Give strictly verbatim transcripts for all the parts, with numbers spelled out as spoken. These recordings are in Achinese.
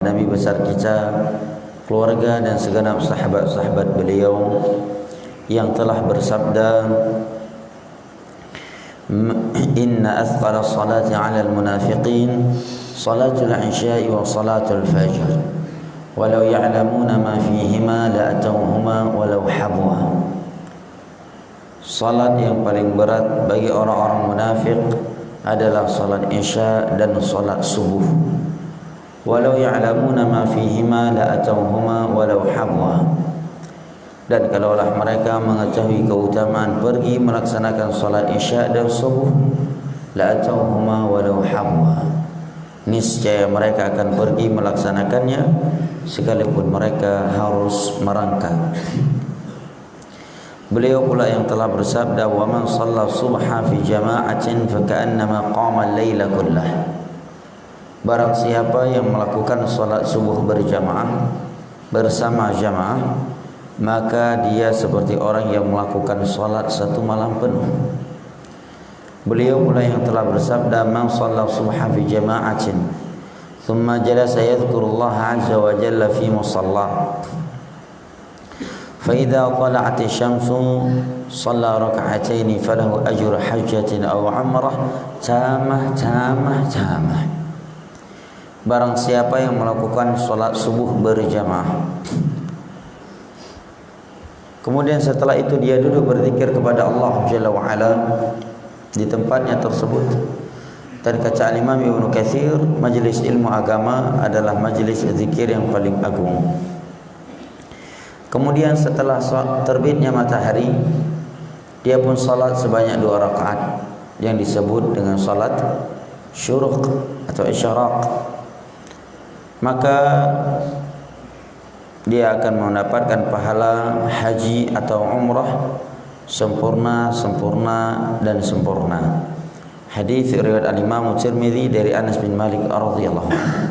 Nabi besar kita, keluarga dan segenap sahabat-sahabat beliau yang telah bersabda, "Inna athqala salati 'alal munafiqin salatul isya'i wa salatul fajr. Walau ya'lamuna ma fihima la atawhuma walau habwa." Salat yang paling berat bagi orang-orang munafik adalah salat Isya dan salat Subuh. "Walau ya'lamuna ma fihima la atawhuma walau habwa." Dan kalaulah mereka mengetahui keutamaan pergi melaksanakan salat Isya dan Subuh, la atawhuma walau habwa. Niscaya mereka akan pergi melaksanakannya sekalipun mereka harus merangkak. Beliau pula yang telah bersabda, "Wa man shalla subha fi jama'atin fa ka'annama qama al-laila kullah." Barang siapa yang melakukan salat Subuh berjamaah, bersama jamaah, maka dia seperti orang yang melakukan salat satu malam penuh. Beliau pula yang telah bersabda, "Man shalla subha fi jama'atin, thumma jalasa yadhkurullaha azza wa jalla fi musalla." "Fa idza tala'atis syamsu shalla rak'ataini falahu ajru hajjatin aw umrah tamah, tamah, tamah." Barang siapa yang melakukan salat Subuh berjamaah, kemudian setelah itu dia duduk berzikir kepada Allah Jalla wa Ala di tempatnya tersebut, dan kata Imam Ibnu Katsir, majlis ilmu agama adalah majlis zikir yang paling agung. Kemudian setelah sa-, terbitnya matahari, dia pun salat sebanyak dua rakaat yang disebut dengan salat syuruq atau isyraq. Maka dia akan mendapatkan pahala haji atau umrah sempurna, sempurna, dan sempurna. Hadis riwayat Al-Imam Tirmidzi dari Anas bin Malik radhiyallahu anhu.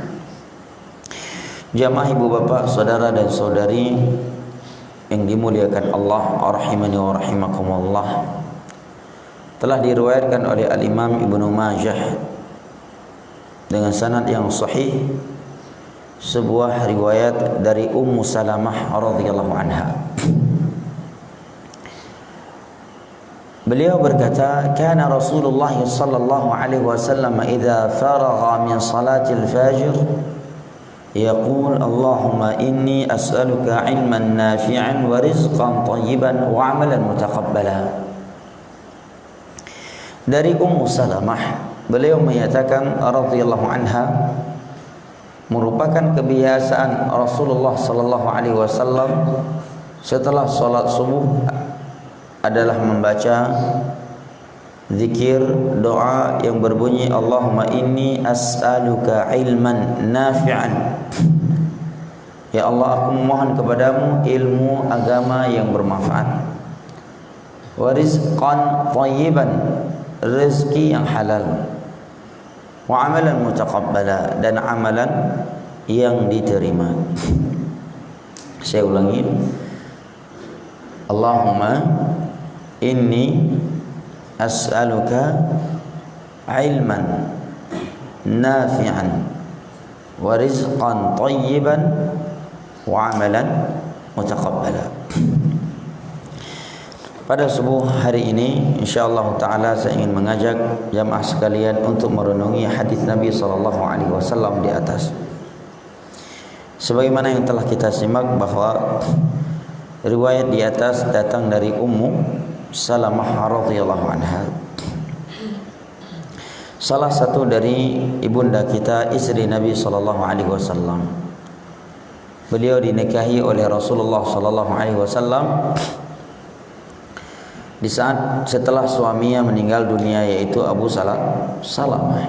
Jamaah ibu bapak, saudara dan saudari yang dimuliakan Allah, rahimani wa rahimakumullah, telah diriwayatkan oleh Al-Imam Ibnu Majah dengan sanad yang sahih, sebuah riwayat dari Ummu Salamah radhiyallahu anha. Beliau berkata, "Kana Rasulullah sallallahu alaihi wasallam idza faragha min salatil fajr yaqul, 'Allahumma inni as'aluka ilman nafi'an wa rizqan thayyiban wa amalan mutaqabbala.'" Dari Ummu Salamah, beliau menyatakan radhiyallahu anha, merupakan kebiasaan Rasulullah sallallahu alaihi wasallam setelah salat subuh adalah membaca zikir, doa yang berbunyi, "Allahumma inni as'aluka ilman nafi'an." Ya Allah, aku memohon kepadamu ilmu agama yang bermanfaat. Wa rizqan thayyiban, rezeki yang halal. Wa amalan mutaqabbala, dan amalan yang diterima. Saya ulangi. Allahumma inni as'aluka ilman nafi'an wa rizqan thayyiban wa amalan mutaqabbala. Pada subuh hari ini, insyaallah taala, saya ingin mengajak jamaah sekalian untuk merenungi hadis Nabi sallallahu alaihi wasallam di atas. Sebagaimana yang telah kita simak bahwa riwayat di atas datang dari Ummu Salamah radhiyallahu anha, salah satu dari ibunda kita, istri Nabi sallallahu alaihi wasallam. Beliau dinikahi oleh Rasulullah sallallahu alaihi wasallam di saat setelah suaminya meninggal dunia, yaitu Abu Sala-, Salamah.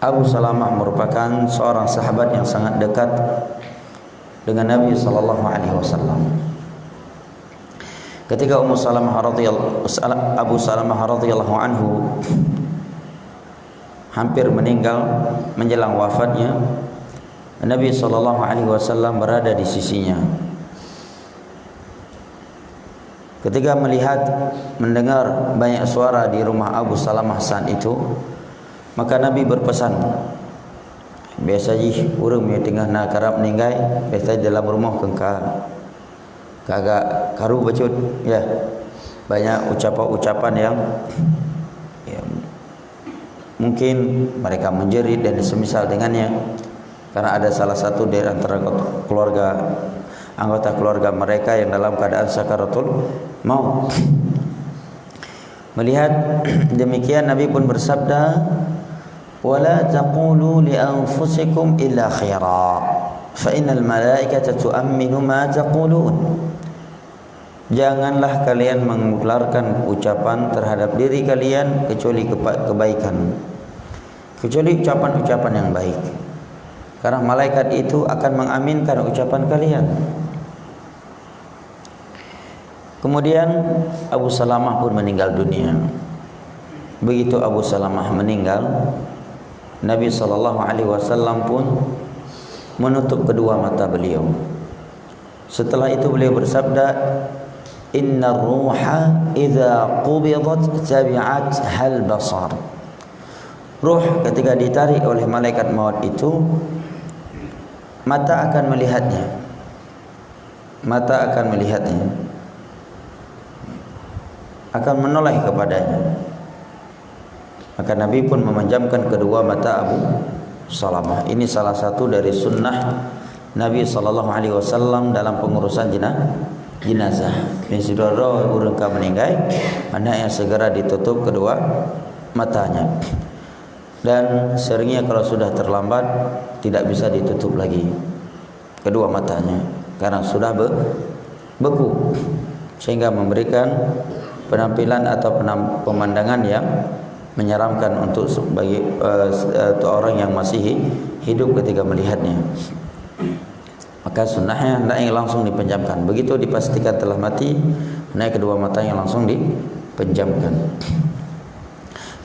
Abu Salamah merupakan seorang sahabat yang sangat dekat dengan Nabi sallallahu alaihi wasallam. Ketika Ummu Salamah radhiyal-, Sala-, Abu Salamah radhiyallahu anhu hampir meninggal, menjelang wafatnya, Nabi sallallahu alaihi wasallam berada di sisinya. Ketika melihat, mendengar banyak suara di rumah Abu Salamah saat itu, maka Nabi berpesan, Biasa jih ureuëng meunyoe teungoh na karab meuninggai, biasa dalam rumoh keu ka, ka agak karu bacut, ya. Banyak ucapan-ucapan yang, ya, mungkin mereka menjerit dan semisal dengannya, karena ada salah satu dari antara keluarga, anggota keluarga mereka yang dalam keadaan sakaratul maut. Melihat demikian, Nabi pun bersabda, "Wala taqulu li anfusikum illa khaira, fa innal malaikata tu'minu ma taqulun." Janganlah kalian mengeluarkan ucapan terhadap diri kalian kecuali kepa-, kebaikan, kecuali ucapan-ucapan yang baik, karena malaikat itu akan mengaminkan ucapan kalian. Kemudian Abu Salamah pun meninggal dunia. Begitu Abu Salamah meninggal, Nabi sallallahu alaihi wasallam pun menutup kedua mata beliau. Setelah itu beliau bersabda, "Inna ruha idza qubidat tabi'at hal basar." Ruh ketika ditarik oleh malaikat maut itu, mata akan melihatnya. Mata akan melihatnya, akan menoleh kepadanya. Maka Nabi pun memanjamkan kedua mata Abu Salamah. Ini salah satu dari sunnah Nabi sallallahu alaihi wasallam dalam pengurusan jina-, jenazah. Meunyoe sidroe ureuëng ka meninggai, hendaknya segera ditutup kedua matanya. Dan seringnya kalau sudah terlambat, tidak bisa ditutup lagi kedua matanya, karena sudah be-, beku, sehingga memberikan penampilan atau penam-, pemandangan yang menyeramkan untuk se-, bagi, eh, se-, eh, untuk orang yang masih hi-, hidup ketika melihatnya. Maka sunnahnya hendaknya langsung dipejamkan. Begitu dipastikan telah mati, hendaknya kedua matanya langsung dipejamkan.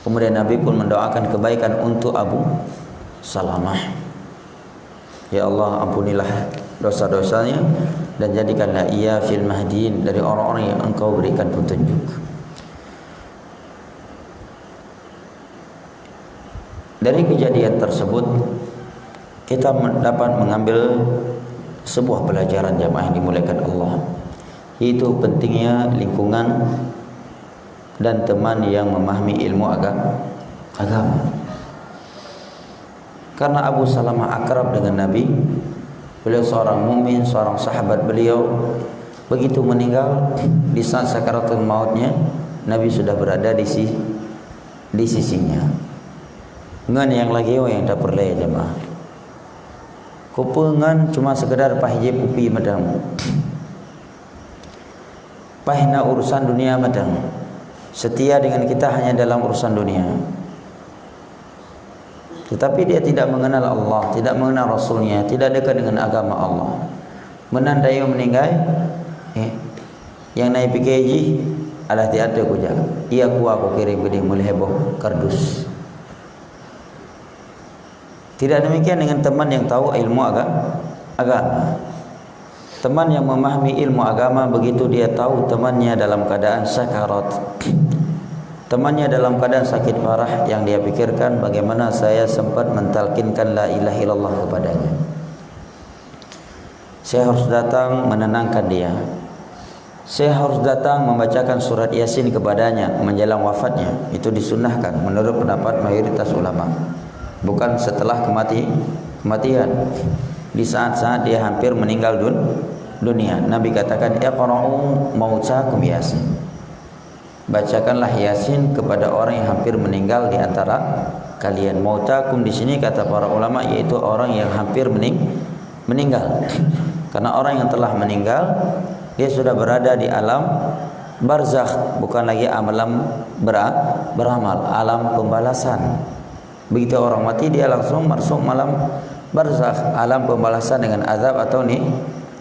Kemudian Nabi pun mendoakan kebaikan untuk Abu Salamah. Ya Allah, ampunilah dosa-dosanya dan jadikanlah ia fil mahdiin, dari orang-orang yang Engkau berikan petunjuk. Dari kejadian tersebut, kita men-, dapat mengambil sebuah pelajaran, jamaah yang dimuliakan Allah, yaitu pentingnya lingkungan dan teman yang memahami ilmu aga-, agama. Karena Abu Salamah akrab dengan Nabi, beliau seorang mukmin, seorang sahabat beliau, begitu meninggal, di saat sakaratul mautnya, Nabi sudah berada di si-, di sisinya. Ngon nyang lagée nyang tapeureulée, jamaah. Kupeue ngon cuma sekedar paih jieb kupi mantong. Paih na urusan dunia mantong. Setia dengan kita hanya dalam urusan dunia. Tetapi dia tidak mengenal Allah, tidak mengenal Rasul-Nya, tidak dekat dengan agama Allah. Meunan tanyoe meuninggai, eh, nyang na jipike jih, alah, tieb-tieb kujak, ia kuwa kukirém keudeh meulhée boh kardus. Tidak demikian dengan teman yang tahu ilmu aga-, agama. Teman yang memahami ilmu agama, begitu dia tahu temannya dalam keadaan sakarat, temannya dalam keadaan sakit parah, yang dia pikirkan, "Bagaimana saya sempat mentalkinkan la ilaha illallah kepadanya? Saya harus datang menenangkan dia. Saya harus datang membacakan surat Yasin kepadanya menjelang wafatnya." Itu disunnahkan menurut pendapat mayoritas ulama. Bukan setelah kemati-, kematian. Di saat-saat dia hampir meninggal dun-, dunia. Nabi katakan, "Iqra'u mautakum Yasin." Bacakanlah Yasin kepada orang yang hampir meninggal di antara kalian. Mautakum di sini, kata para ulama, yaitu orang yang hampir mening-, meninggal. Karena orang yang telah meninggal, dia sudah berada di alam barzakh, bukan lagi alam bera-, beramal, alam pembalasan. Begitu orang mati, dia langsung masuk alam barzakh, alam pembalasan dengan azab atau ni-,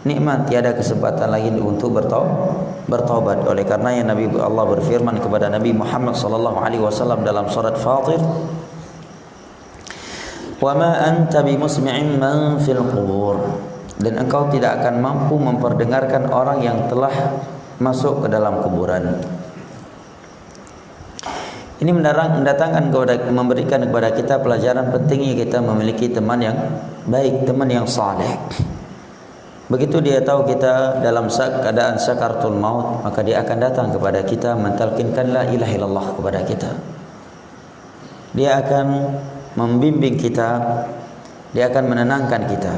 nikmat. Tiada kesempatan lagi untuk bertau-, bertaubat. Oleh karenanya Nabi, Allah berfirman kepada Nabi Muhammad sallallahu alaihi wasallam dalam surat Fatir, "Wa ma anta bimusmi'in man fil qubur." Dan engkau tidak akan mampu memperdengarkan orang yang telah masuk ke dalam kuburan. Ini mendarang-, mendatangkan kepada, memberikan kepada kita pelajaran pentingnya kita memiliki teman yang baik, teman yang saleh. Begitu dia tahu kita dalam sa-, keadaan sakaratul maut, maka dia akan datang kepada kita, mentalkinkan la ilaha illallah kepada kita. Dia akan membimbing kita, dia akan menenangkan kita.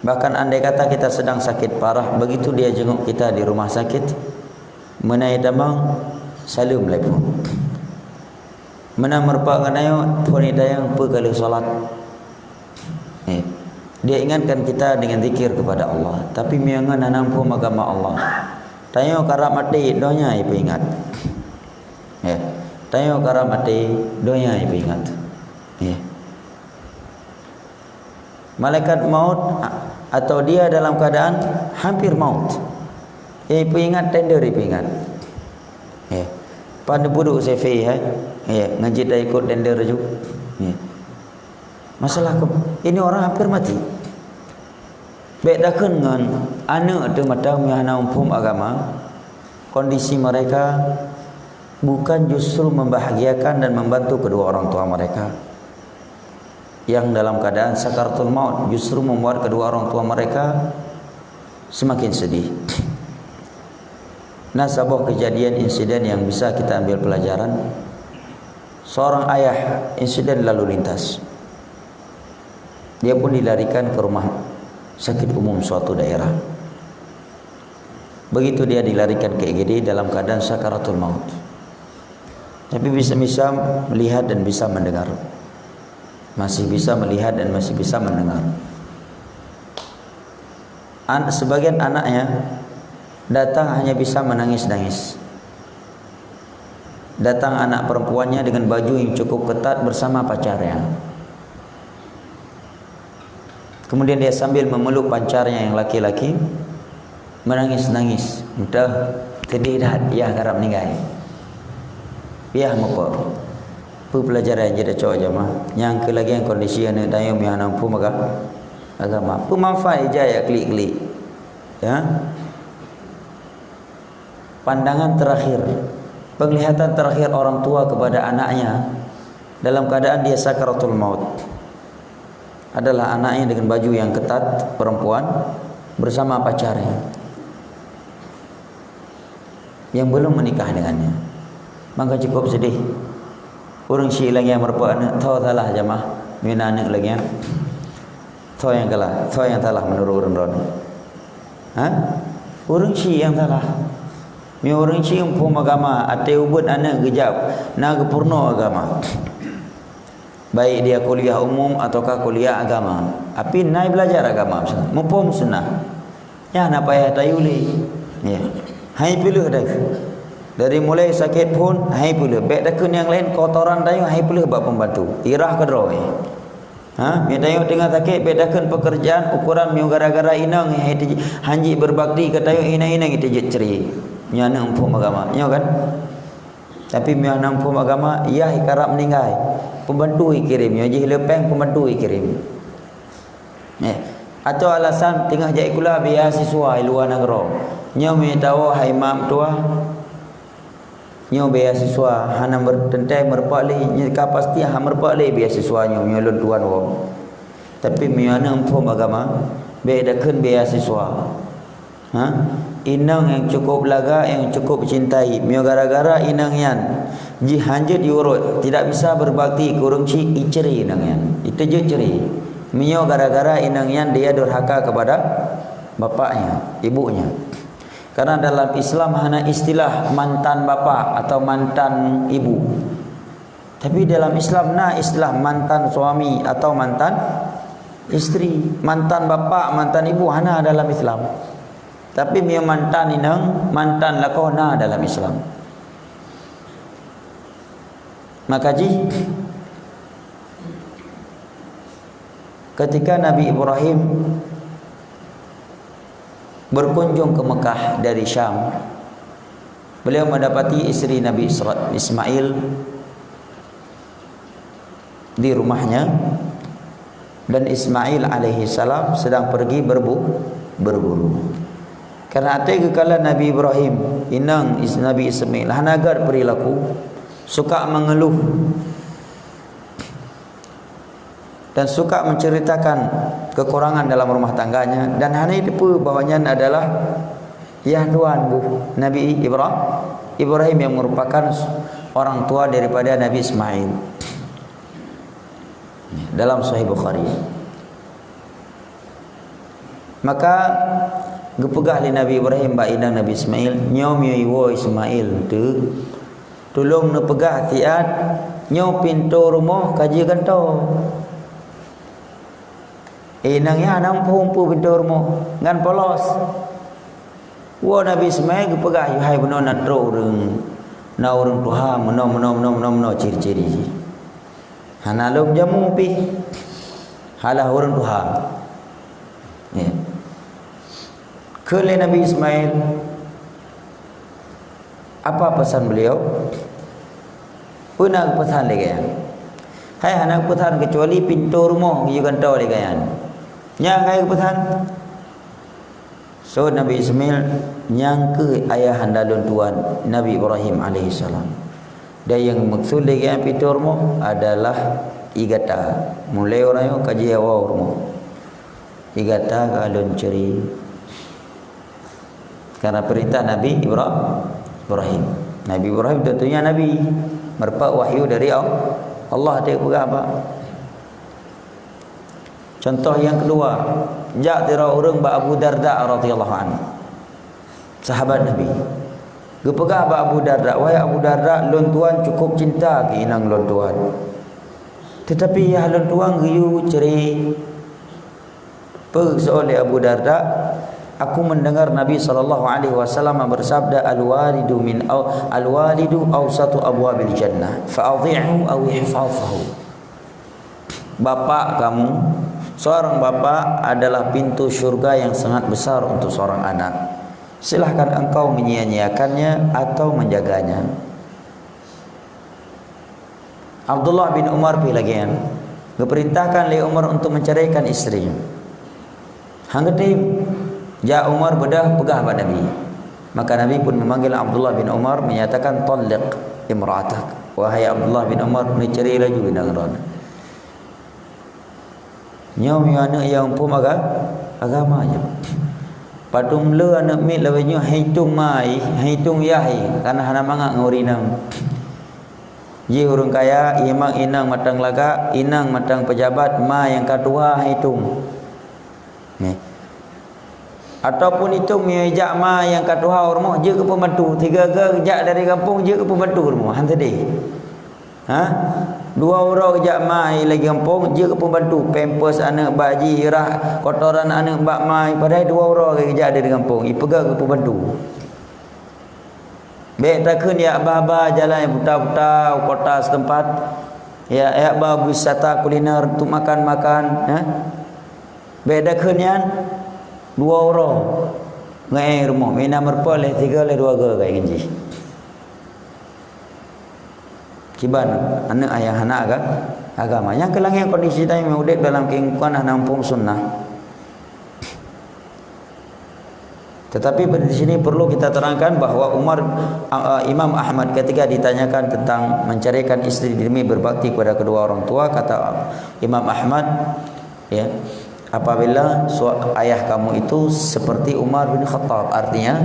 Bahkan andai kata kita sedang sakit parah, begitu dia jenguk kita di rumah sakit, meunan tamong saleuem lé phon. Meunan meurumpok ngon tanyoe, phon jitanyong peue ka lheueh salat. Eh, dia ingatkan kita dengan zikir kepada Allah. Tapi meunyoe ngon hana muphom agama Allah, tanyoe karab maté, donya jipeuingat. Eh, tanyoe karab maté, donya jipeuingat. Eh. Malaikat maut a-, atau dia dalam keadaan hampir maut. Eh, peuingat tender, peuingat. Eh, pan puduk C V, eh. Eh, ngajit dah ikut tender ju. Eh. Masalah ke-, ini orang hampir mati. Bèk takheun ngon aneuk teuh mata meunyoe hana muphom agama, kondisi mereka bukan justru membahagiakan dan membantu kedua orang tua mereka. Yang dalam keadaan sakaratul maut justru membuat kedua orang tua mereka semakin sedih. Nah, saboh kejadian insiden yang bisa kita ambil pelajaran. Seorang ayah insiden lalu lintas. Dia pun dilarikan ke rumah sakit umum suatu daerah. Begitu dia dilarikan ke I G D dalam keadaan sakaratul maut. Tapi bisa-bisa melihat dan bisa mendengar. Masih bisa melihat dan masih bisa mendengar. An-, sebagian anaknya datang hanya bisa menangis-nangis. Datang anak perempuannya dengan baju yang cukup ketat bersama pacarnya. Kemudian dia sambil memeluk pacarnya yang laki-laki, menangis-nangis. Entah sedih that, yah karab meninggai. Yah muka. Peue pelajaran jeuet tacok jamaah? Nyang keu lagèe kondisi aneuk tanyoe meuhana muphom aga-, agama. Peue manfaat ija jak klik-klik? Ya. Pandangan terakhir, penglihatan terakhir orang tua kepada anaknya dalam keadaan dia sakaratul maut adalah anaknya dengan baju yang ketat, perempuan, bersama pacarnya yang belum menikah dengannya. Maka cukup sedih. Ureueng syiek lagèe nyan meureumpok aneuk, tho salah jamaah, meunyoe aneuk lagèe nyan. Tho nyang salah, tho nyang salah meunurot ureueng droeneuh. Ha? Ureueng syiek nyang salah. Meunyoe ureueng syiek muphom agama, até ubit aneuk geujak na geupeurunoe agama. Baik dia kuliah umum ataukah kuliah agama. Tapi na belajar agama, muphom sunnah. Nyan hana payah tayue lé. Ya. Hai peuleueh dah. Dari mulai sakét phon, hai peuleueh. Bèk takheun nyang laén, kotoran tanyoe hai peuleueh bak pembantu. Irah keudroe. Ha, meunyoe tanyoe teungoh sakét, bèk takheun pekerjaan ukuran meunyoe gara-gara inong hai teujeuet, hanjeuet berbakti keu tanyoe, inong-inong teujeuet cre. Nyan aneuk muphom agama. Nyoe kan? Tapi meunyoe hana muphom agama, yah karab meninggai. Pembantu ikirém, nyoe jih leupeng pembantu ikirém. Eh, atau alasan teungoh jak sikula beasiswa i luwa nanggroe. Nyoe meunyoe tawoe hai mak meutuwah, nyoe beasiswa hana mer-, teuntèe meureumpok lé, nyoe ka pasti hana meureumpok lé beasiswa nyoe, nyoe lôn tuan woe. Tapi meunyoe hana muphom agama, bèk takheun beasiswa. Ha? Inong nyang cukup lagak, nyang cukup cintai. Meunyoe gara-gara inong nyan jih hanjeuet jiurot, tidak bisa berbakti keu ureueng syiek, icre inong nyan. Iteujeuet cre. Meunyoe gara-gara inong nyan dia durhaka kepada bapaknya, ibunya. Karena dalam Islam hana istilah mantan bapak atau mantan ibu. Tapi dalam Islam na istilah mantan suami atau mantan isteri, mantan bapak, mantan ibu hana dalam Islam. Tapi meunyoe mantan inong, mantan lakoe na dalam Islam. Maka jih, ketika Nabi Ibrahim berkunjung ke Mekah dari Syam, beliau mendapati isteri Nabi Isra-, Ismail di rumahnya, dan Ismail alaihi salam sedang pergi berbu-, berburu. Karena até geukalon Nabi Ibrahim, inong Is-, Nabi Ismail, hana göt perilaku, suka mengeluh, dan suka menceritakan kekurangan dalam rumah tangganya, dan hana jiteupeue bahwa nyan adalah yah tuan geuh, Nabi Ibra-, Ibrahim, yang merupakan orang tua daripada Nabi Ismail. Dalam Sahih Bukhari. Maka geupeugah lé Nabi Ibrahim bak inong Nabi Ismail, "Nyoe miyueb iwoe Ismail teuh, tulông neupeugah siat, nyoe pintoe rumoh ka jigantoe." Inong nyan hana muphom peue pintoe rumoh, ngon polos. Woe Nabi Ismail geupeugah, "Hai bunoe na trok ureuëng, na ureuëng tuha meunoe, meunoe, meunoe, meunoe, meunoe ciri-ciri." Hana lom jamu pih. Halah ureuëng tuha. Ya. Kheun lé Nabi Ismail, apa pesan beliau? Peue na geupeusan lé gobnyan? Hai hana geupeusan keucuali pintoe rumoh geuyue gantoe lé gobnyan. Nyan ka geupeusan. So Nabi Ismail, "Nyang kheueh ayahanda lôn tuan, Nabi Ibrahim alaihissalam. Dan nyang meukeusud lé gobnyan pintoe rumoh adalah ié gata. Mulai uroe nyoe ka jeuet woe u rumoh. Ié gata ka lôn ceri." Karena perintah Nabi Ibra-, Ibrahim. Nabi Ibrahim tentunya nabi, meureupat wahyu dari Al-, Allah, dia peugah apa? Contoh nyang keudua, jak sidroe ureuëng bak Abu Darda radhiyallahu anhu, sahabat Nabi. Geupeugah bak Abu Darda, "Wahai Abu Darda, lôn tuan cukup cinta keu inong lôn tuan. Tetapi yah lôn tuan geuyue cre." Peue geuseuôt lé Abu Darda, "Aku mendengar Nabi sallallahu alaihi wasallam bersabda, 'Al-walidu min au-, al-walidu awsatu abwabil jannah, fa adhi'hu aw ihfazhu.'" Bapak kamu, seorang bapak adalah pintu syurga yang sangat besar untuk seorang anak. Silahkan engkau menyia-nyiakannya atau menjaganya. Abdullah bin Umar pih lagée nyan, geupeurintahkan lé Umar untuk menceraikan istri. Han geutem, jak Umar beudôh peugah bak Nabi. Maka Nabi pun memanggil Abdullah bin Umar, menyatakan, "Talliq imra'atak." Wahai Abdullah bin Umar, neucerai laju inong droeneuh. Nyoe meunyoe aneuëk nyang muphom aga-, agama nyoe. Padum le aneuëk miet lawét nyoe han itong ma, han itong yah, kana hana mangat ngon ureuëng inong. Jih ureuëng kaya, ié mak inong mantong lagak, inong mantong peujabat, ma nyang ka tuha han itong. Neh. Ataupun itong meunyoe jak ma nyang ka tuha u rumoh jeuet keu pembantu, tiga-tiga jak dari gampông jeuet keu pembantu u rumoh, han seudeh. Ha? Dua uroe geujak ma lagi gampông jeuet keu pembantu, pampers aneuëk bak jih, rhah kotoran aneuëk bak ma, padahai dua uroe geujak dari gampông, ipeugah keu pembantu. Bék takheun jak ba-ba jalan buta-buta u kota setempat, jak, jak ba wisata kuliner untuk makan-makan, ha? Bék takheun nyan dua uroe ngon rumoh, mina meureupoh lheuh tiga lheuh dua goe ngon jih. Kiban aneuëk ayah hana aga-, agama. Nyang keu langét kondisi tanyoe udeb dalam kehidupan hana muphom sunnah. Tetapi di sini perlu kita terangkan bahwa Umar, a, a, Imam Ahmad ketika ditanyakan tentang menceraikan istri demi berbakti kepada kedua orang tua, kata Imam Ahmad, ya, "Apabila su-, ayah kamu itu seperti Umar bin Khattab," artinya,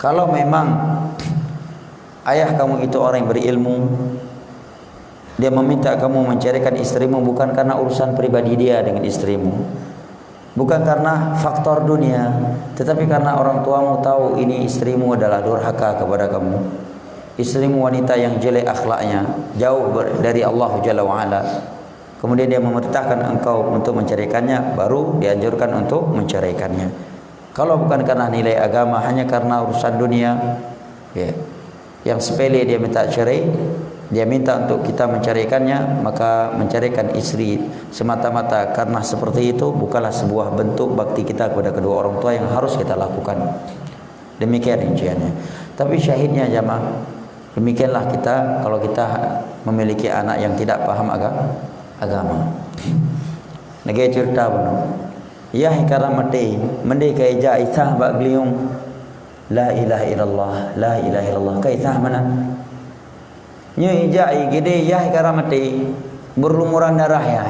kalau memang ayah kamu itu orang yang berilmu, dia meminta kamu menceraikan istrimu bukan karena urusan pribadi dia dengan istrimu, bukan karena faktor dunia, tetapi karena orang tuamu tahu ini istrimu adalah durhaka kepada kamu. Istrimu wanita yang jelek akhlaknya, jauh ber-, dari Allah Jalla wa'ala. Kemudian dia memerintahkan engkau untuk menceraikannya, baru dianjurkan untuk menceraikannya. Kalau bukan karena nilai agama, hanya karena urusan dunia, ya, yang sepele dia minta cerai, dia minta untuk kita menceraikannya, maka menceraikan istri semata-mata karena seperti itu bukanlah sebuah bentuk bakti kita kepada kedua orang tua yang harus kita lakukan. Demikian rinciannya. Tapi syahidnya jamaah, demikianlah kita kalau kita memiliki anak yang tidak paham aga-, agama. Lagi cerita bunoe. Yah karab maté, mandé ka ijak isah bak geulinyueng, "La ilaha illallah, la ilaha illallah," ka isah meunan. Nyoe ijak igede yah karab maté, beurlumuran darah yah.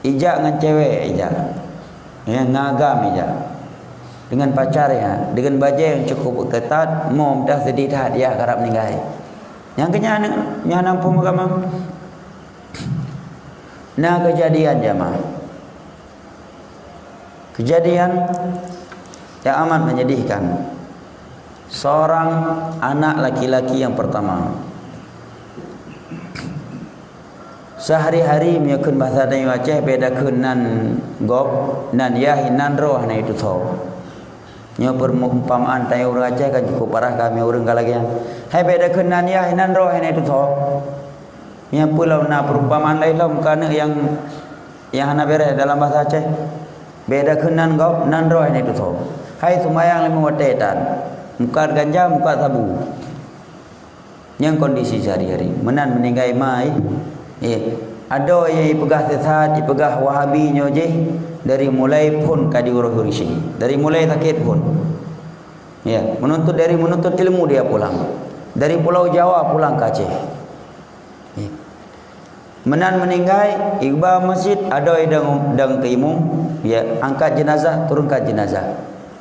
Ijak ngon cewek ijak. Ya, ngon agam ijak. Dengan pacar ya, dengan bajée nyang cukup keutat, mo meudah seudeh that yah karab ninggai. Nyang keu nyan, nyan ampôn agama. Na keujadian jamaah. Keujadian nyang amat menyedihkan. Seorang anak laki-laki yang pertama. Seuhari-hari meunyoe kheun bahasa tanyoe Aceh, beda kheun nan gob, nan yah, nan droe hana jitutho. Nyoe perumpamaan tanyoe ureuëng Aceh kan cukup parah, kami ureuëng ka lagée nyan. Hai beda kheun nan yah, nan droe hana jitutho. Nyan peue lom na perumpamaan laén lom keu aneuk nyang, nyang hana beuréh dalam bahasa Aceh. Beda kheun nan gob, nan droe hana jitutho. Hai seumayang limong watée tan. Mukat ganja, mukat sabu. Nyang kondisi sehari-hari. Meunan meuninggai mai. Eh, adoe nyang ipeugah sesat, ipeugah Wahabi nyoe jih dari mulai phon ka diuroh-uroh isi. Dari mulai sakét phon. Ya, menuntut dari menuntut ilmu dia pulang. Dari Pulau Jawa pulang ke Aceh. Ya. Meunan meuninggai, iba masjid, adoe idong, idong keu imum, ya, angkat jenazah, turunkan jenazah.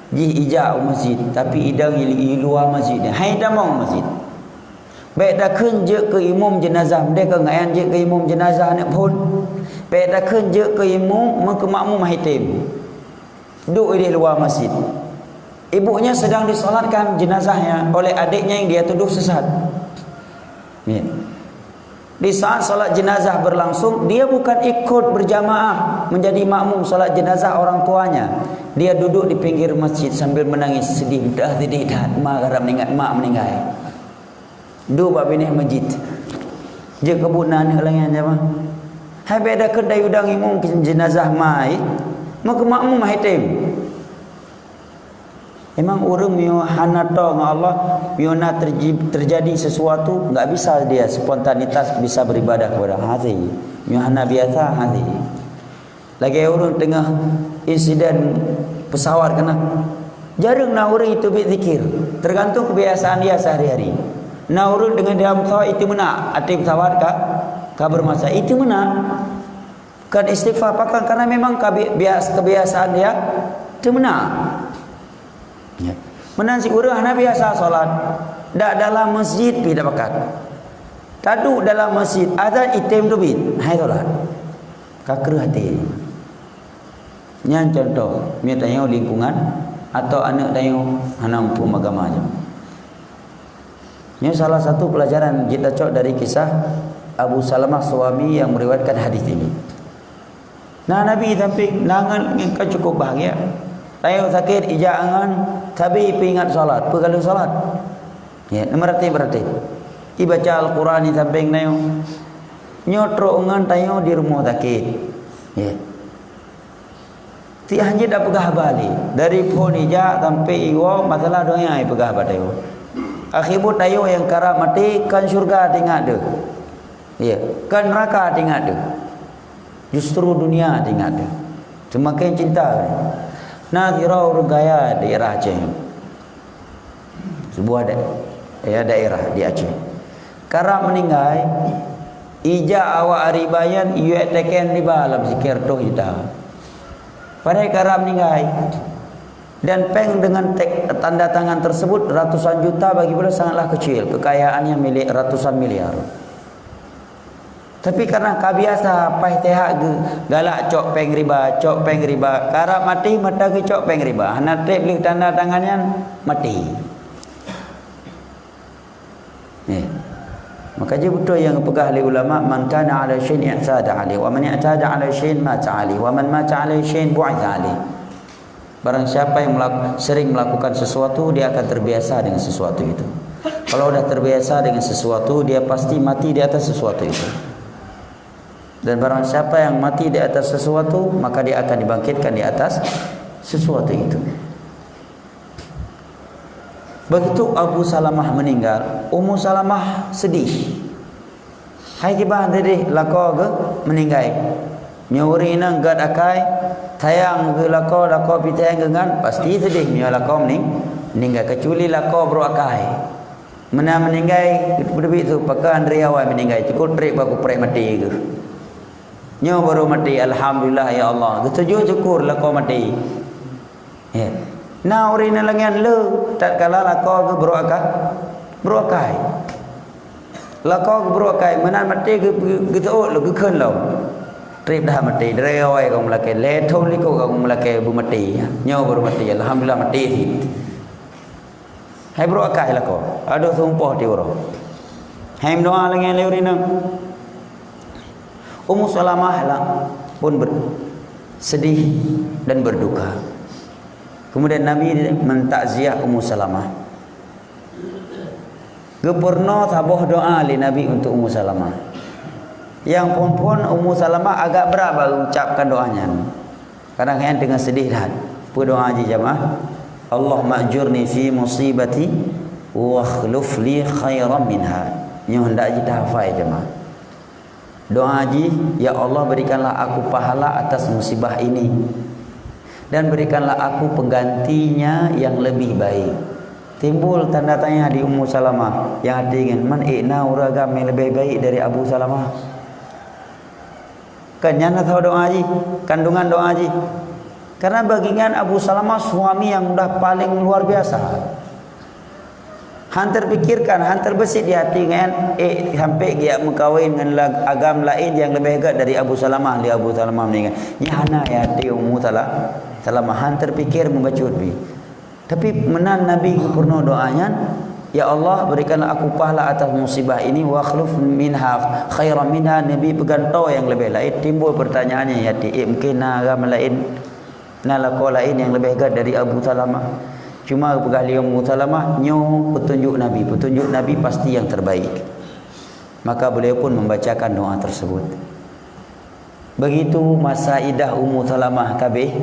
Jih ijak u masjid, tapi idong i, i luwa masjid. Hai tamong masjid. Bék takheun jeuet keu imum jenazah, meude keu ngayan jeuet keu imum jenazah aneuk phon. Bék takheun jeuet keu imum, meukeu makmum hai tem. Duek ideh luwa masjid. Ibunya sedang disolatkan jenazahnya oleh adiknya yang dia tuduh sesat. Ya. Di saat salat jenazah berlangsung, dia bukan ikut berjamaah menjadi makmum salat jenazah orang tuanya. Dia duduk di pinggir masjid sambil menangis sedih, dah sedih that, ma karab ingat mak meninggal. Duek bak binéh masjid. Jeuet keu buet na aneuk lagée nyan jamaah. Hai bék takheun idong imum jenazah mai, meukeu makmum hai tem. Memang ureuëng meunyoe hana toe ngon Allah, meunyoe na terji-, terjadi sesuatu, enggak bisa dia spontanitas bisa beribadah kepada Allah. Hati. Meunyoe hana biasa, hati. Lagée ureuëng teungoh insiden pesawat keunan. Jareueng na ureuëng iteubiet zikir, tergantung kebiasaan dia sehari-hari. Na ureuëng teungoh di dalam pesawat iteumeunak, ateueh pesawat ka, ka bermasalah, iteumeunak. Bukan istighfar, pakon, karena memang kabi-, bias-, kebiasaan dia teumeunak. Ya. Meunan si ureuëng hana biasa salat, dak dalam masjid pih dak pakat. Taduek dalam masjid, azan item teubiet, hai salat. Ka kreueh até. Nyan contoh, meunyoe tanyoe lingkungan atau aneuk tanyoe hana muphom agama jih. Ini salah satu pelajaran kita cok dari kisah Abu Salamah suami yang meriwayatkan hadis ini. Nah, Nabi samping nangan engkau cukup bahagia. Tanyoe sakét ijak angan, tapi peuingat salat, peugaleng salat. Ya, meuratéb-ratéb. Ibaca Al-Quran di samping tanyoe. Nyoe trok ngon tanyoe di rumoh sakét. Ya. Tiah hanjeuet tapeugah haba lé. Dari phon ijak sampai iwoe masalah donya ipeugah bak tanyoe. Akhé buet tanyoe nyang karab maté kon syeuruga teuingat deuh. Ya, kon neuraka teuingat deuh. Justru dunia teuingat deuh. Seumaken cinta. Na sidroe ureuëng kaya daerah Aceh. Sebuah da-, ya, daerah di Aceh. Karab meuninggai, ijak awak riba nyan iyue teken riba lam sikée reutôh juta. Padahai karab meuninggai. Dan péng dengan tek-, tanda tangan tersebut ratusan juta bagi beliau sangatlah kecil. Kekayaan yang milik ratusan miliar. Tapi karena ka biasa paih teuhak geu-, galak cok péng riba, cok péng riba, karab maté mata geucok péng riba, hana treb lheueh tanda tangan nyan maté. Eh. Maka jeuet beutôi nyang geupeugah lé ulama, "Man kana 'ala syai'in i'tada 'alaih, wa man i'tada 'ala syai'in mata 'alaih, wa man mata 'ala syai'in bu'itsa 'alaih." Barang siapa yang melak-, sering melakukan sesuatu, dia akan terbiasa dengan sesuatu itu. Kalau udah terbiasa dengan sesuatu, dia pasti mati di atas sesuatu itu. Dan barang siapa yang mati di atas sesuatu, maka dia akan dibangkitkan di atas sesuatu itu. Begitu Abu Salamah meninggal, Ummu Salamah sedih. Hai kiban sedih lakoe geuh meuninggai. Nyoe ureuëng inong gét akai, sayang keu lakoe, lakoe pih sayang keu ngon, pasti seudeh meunyoe lakoe meuning-, meuninggai, kecuali lakoe brok akai. Meunan meuninggai, beuteubiet su, pakon Andri awai meuninggai, cukôp trép bak kupreh maté geuh. Nyoe baru maté, alhamdulillah ya Allah. Geusujut syukur lakoe maté. Ya. Na ureuëng inong lagée nyan le, tatkala lakoe geuh brok akai, brok akai. Lakoe geuh brok akai, meunan maté geu-, geu-, geuseuôt lom, geukheun lom. Trép dah maté, dari awai ka meulakée, lhée thon likot ka meulakée beumaté. Nyoe baru maté, alhamdulillah maté cit. Hai brok akai lakoe, adoh seumpôh ti uroe. Hai meudoá lagée nyan lé ureuëng inong. Ummu Salamah lah pun ber-, sedih dan berduka. Kemudian Nabi mentakziah Ummu Salamah. Geupeurunoe saboh doá lé Nabi untuk Ummu Salamah. Nyang phon-phon Ummu Salamah agak brat bak geucabkan doá nyan. Kadang nyan teungoh sedih that. Peue doá jih jamaah? "Allahumma ajurni fi musibati wa akhlif li khairan minha." Nyoe handak jitahafai jamaah. Doa jih, "Ya Allah, berikanlah aku pahala atas musibah ini, dan berikanlah aku penggantinya yang lebih baik." Timbul tanda tanya di Ummu Salamah, nyang hati ngon, "Man ék na ureuëng agam nyang leubeh baik dari Abu Salamah?" Kan nyan asai doa jih, kandungan doa jih. Karena bagi nyan Abu Salamah suami yang udah paling luar biasa. Han terpikirkan, han terbesit di hati nyan, ék sampai geujak meukawen ngon la-, agam laén nyang leubeh gét dari Abu Salamah, lé Abu Salamah meuninggai. Nyan hana di hati Ummu Sala-, Salamah, han terpikir meubacut pih. Tapi meunan Nabi geupeurunoe doa nyan, "Ya Allah, berikanlah aku pahala atas musibah ini, wa akhlif minha khairan minha." Nabi peugantoe nyang leubeh laén. Timbul pertanyaan nyan di hati, "Ék mungken na agam laén?" Na lakoe laén nyang leubeh gét dari Abu Salamah. Cuma geupeugah lé Ummu Salamah, nyoe peutunjuk Nabi. Peutunjuk Nabi pasti nyang terbaik. Maka beliau pun membacakan doa tersebut. Begitu masa idah Ummu Salamah ka abéh,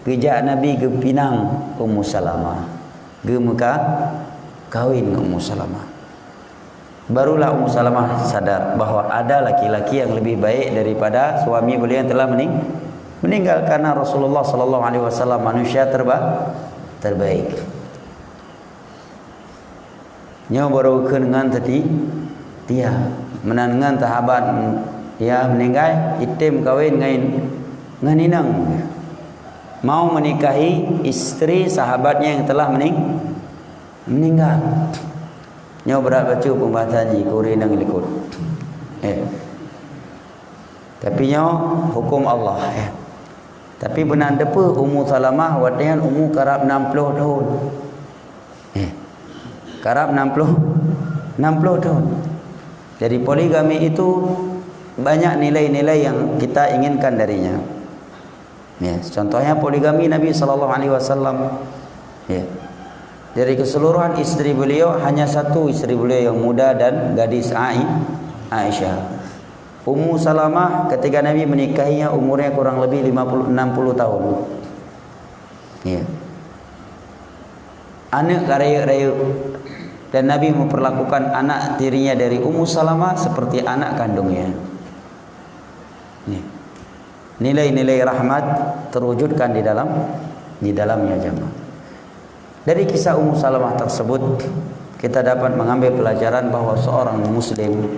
geujak Nabi geupinang Ummu Salamah. Geumeuka-, kawin ngon Ummu Salamah. Barulah Ummu Salamah sadar bahwa ada laki-laki yang lebih baik daripada suami beliau yang telah mening-, meninggal, karena Rasulullah sallallahu alaihi wasallam manusia terba-, terbaik. Nyoe baru kheun ngon teuti-, tia. Meunan ngon sahabat, ya, meninggal, item kawin ngon, ngon inong. Mau menikahi istri sahabatnya yang telah mening-, meninggal. Nyoe brat bacut pembahasan jih keu ureuëng nyang likot. Eh. Tapi nyoe huköm Allah, eh. Tapi beunan teupeu Ummu Salamah watée nyan umu karab enam puluh thon. Eh. Karab enam puluh, enam puluh thon. Jadi poligami itu banyak nilai-nilai yang kita inginkan darinya. Ya, contohnya poligami Nabi sallallahu alaihi wasallam. Ya. Dari keseluruhan istri beliau, hanya satu istri beliau yang muda dan gadis, Ai-, Aisyah. Ummu Salamah, ketika Nabi menikahinya, umurnya kurang lebih lima puluh, enam puluh tahun. Ya. Aneuk ka rayeuk-rayeuk, dan Nabi memperlakukan anak tirinya dari Ummu Salamah seperti anak kandungnya. Ya. Nilai-nilai rahmat terwujudkan di dalam, di dalamnya, jamaah. Dari kisah Ummu Salamah tersebut, kita dapat mengambil pelajaran bahwa seorang muslim,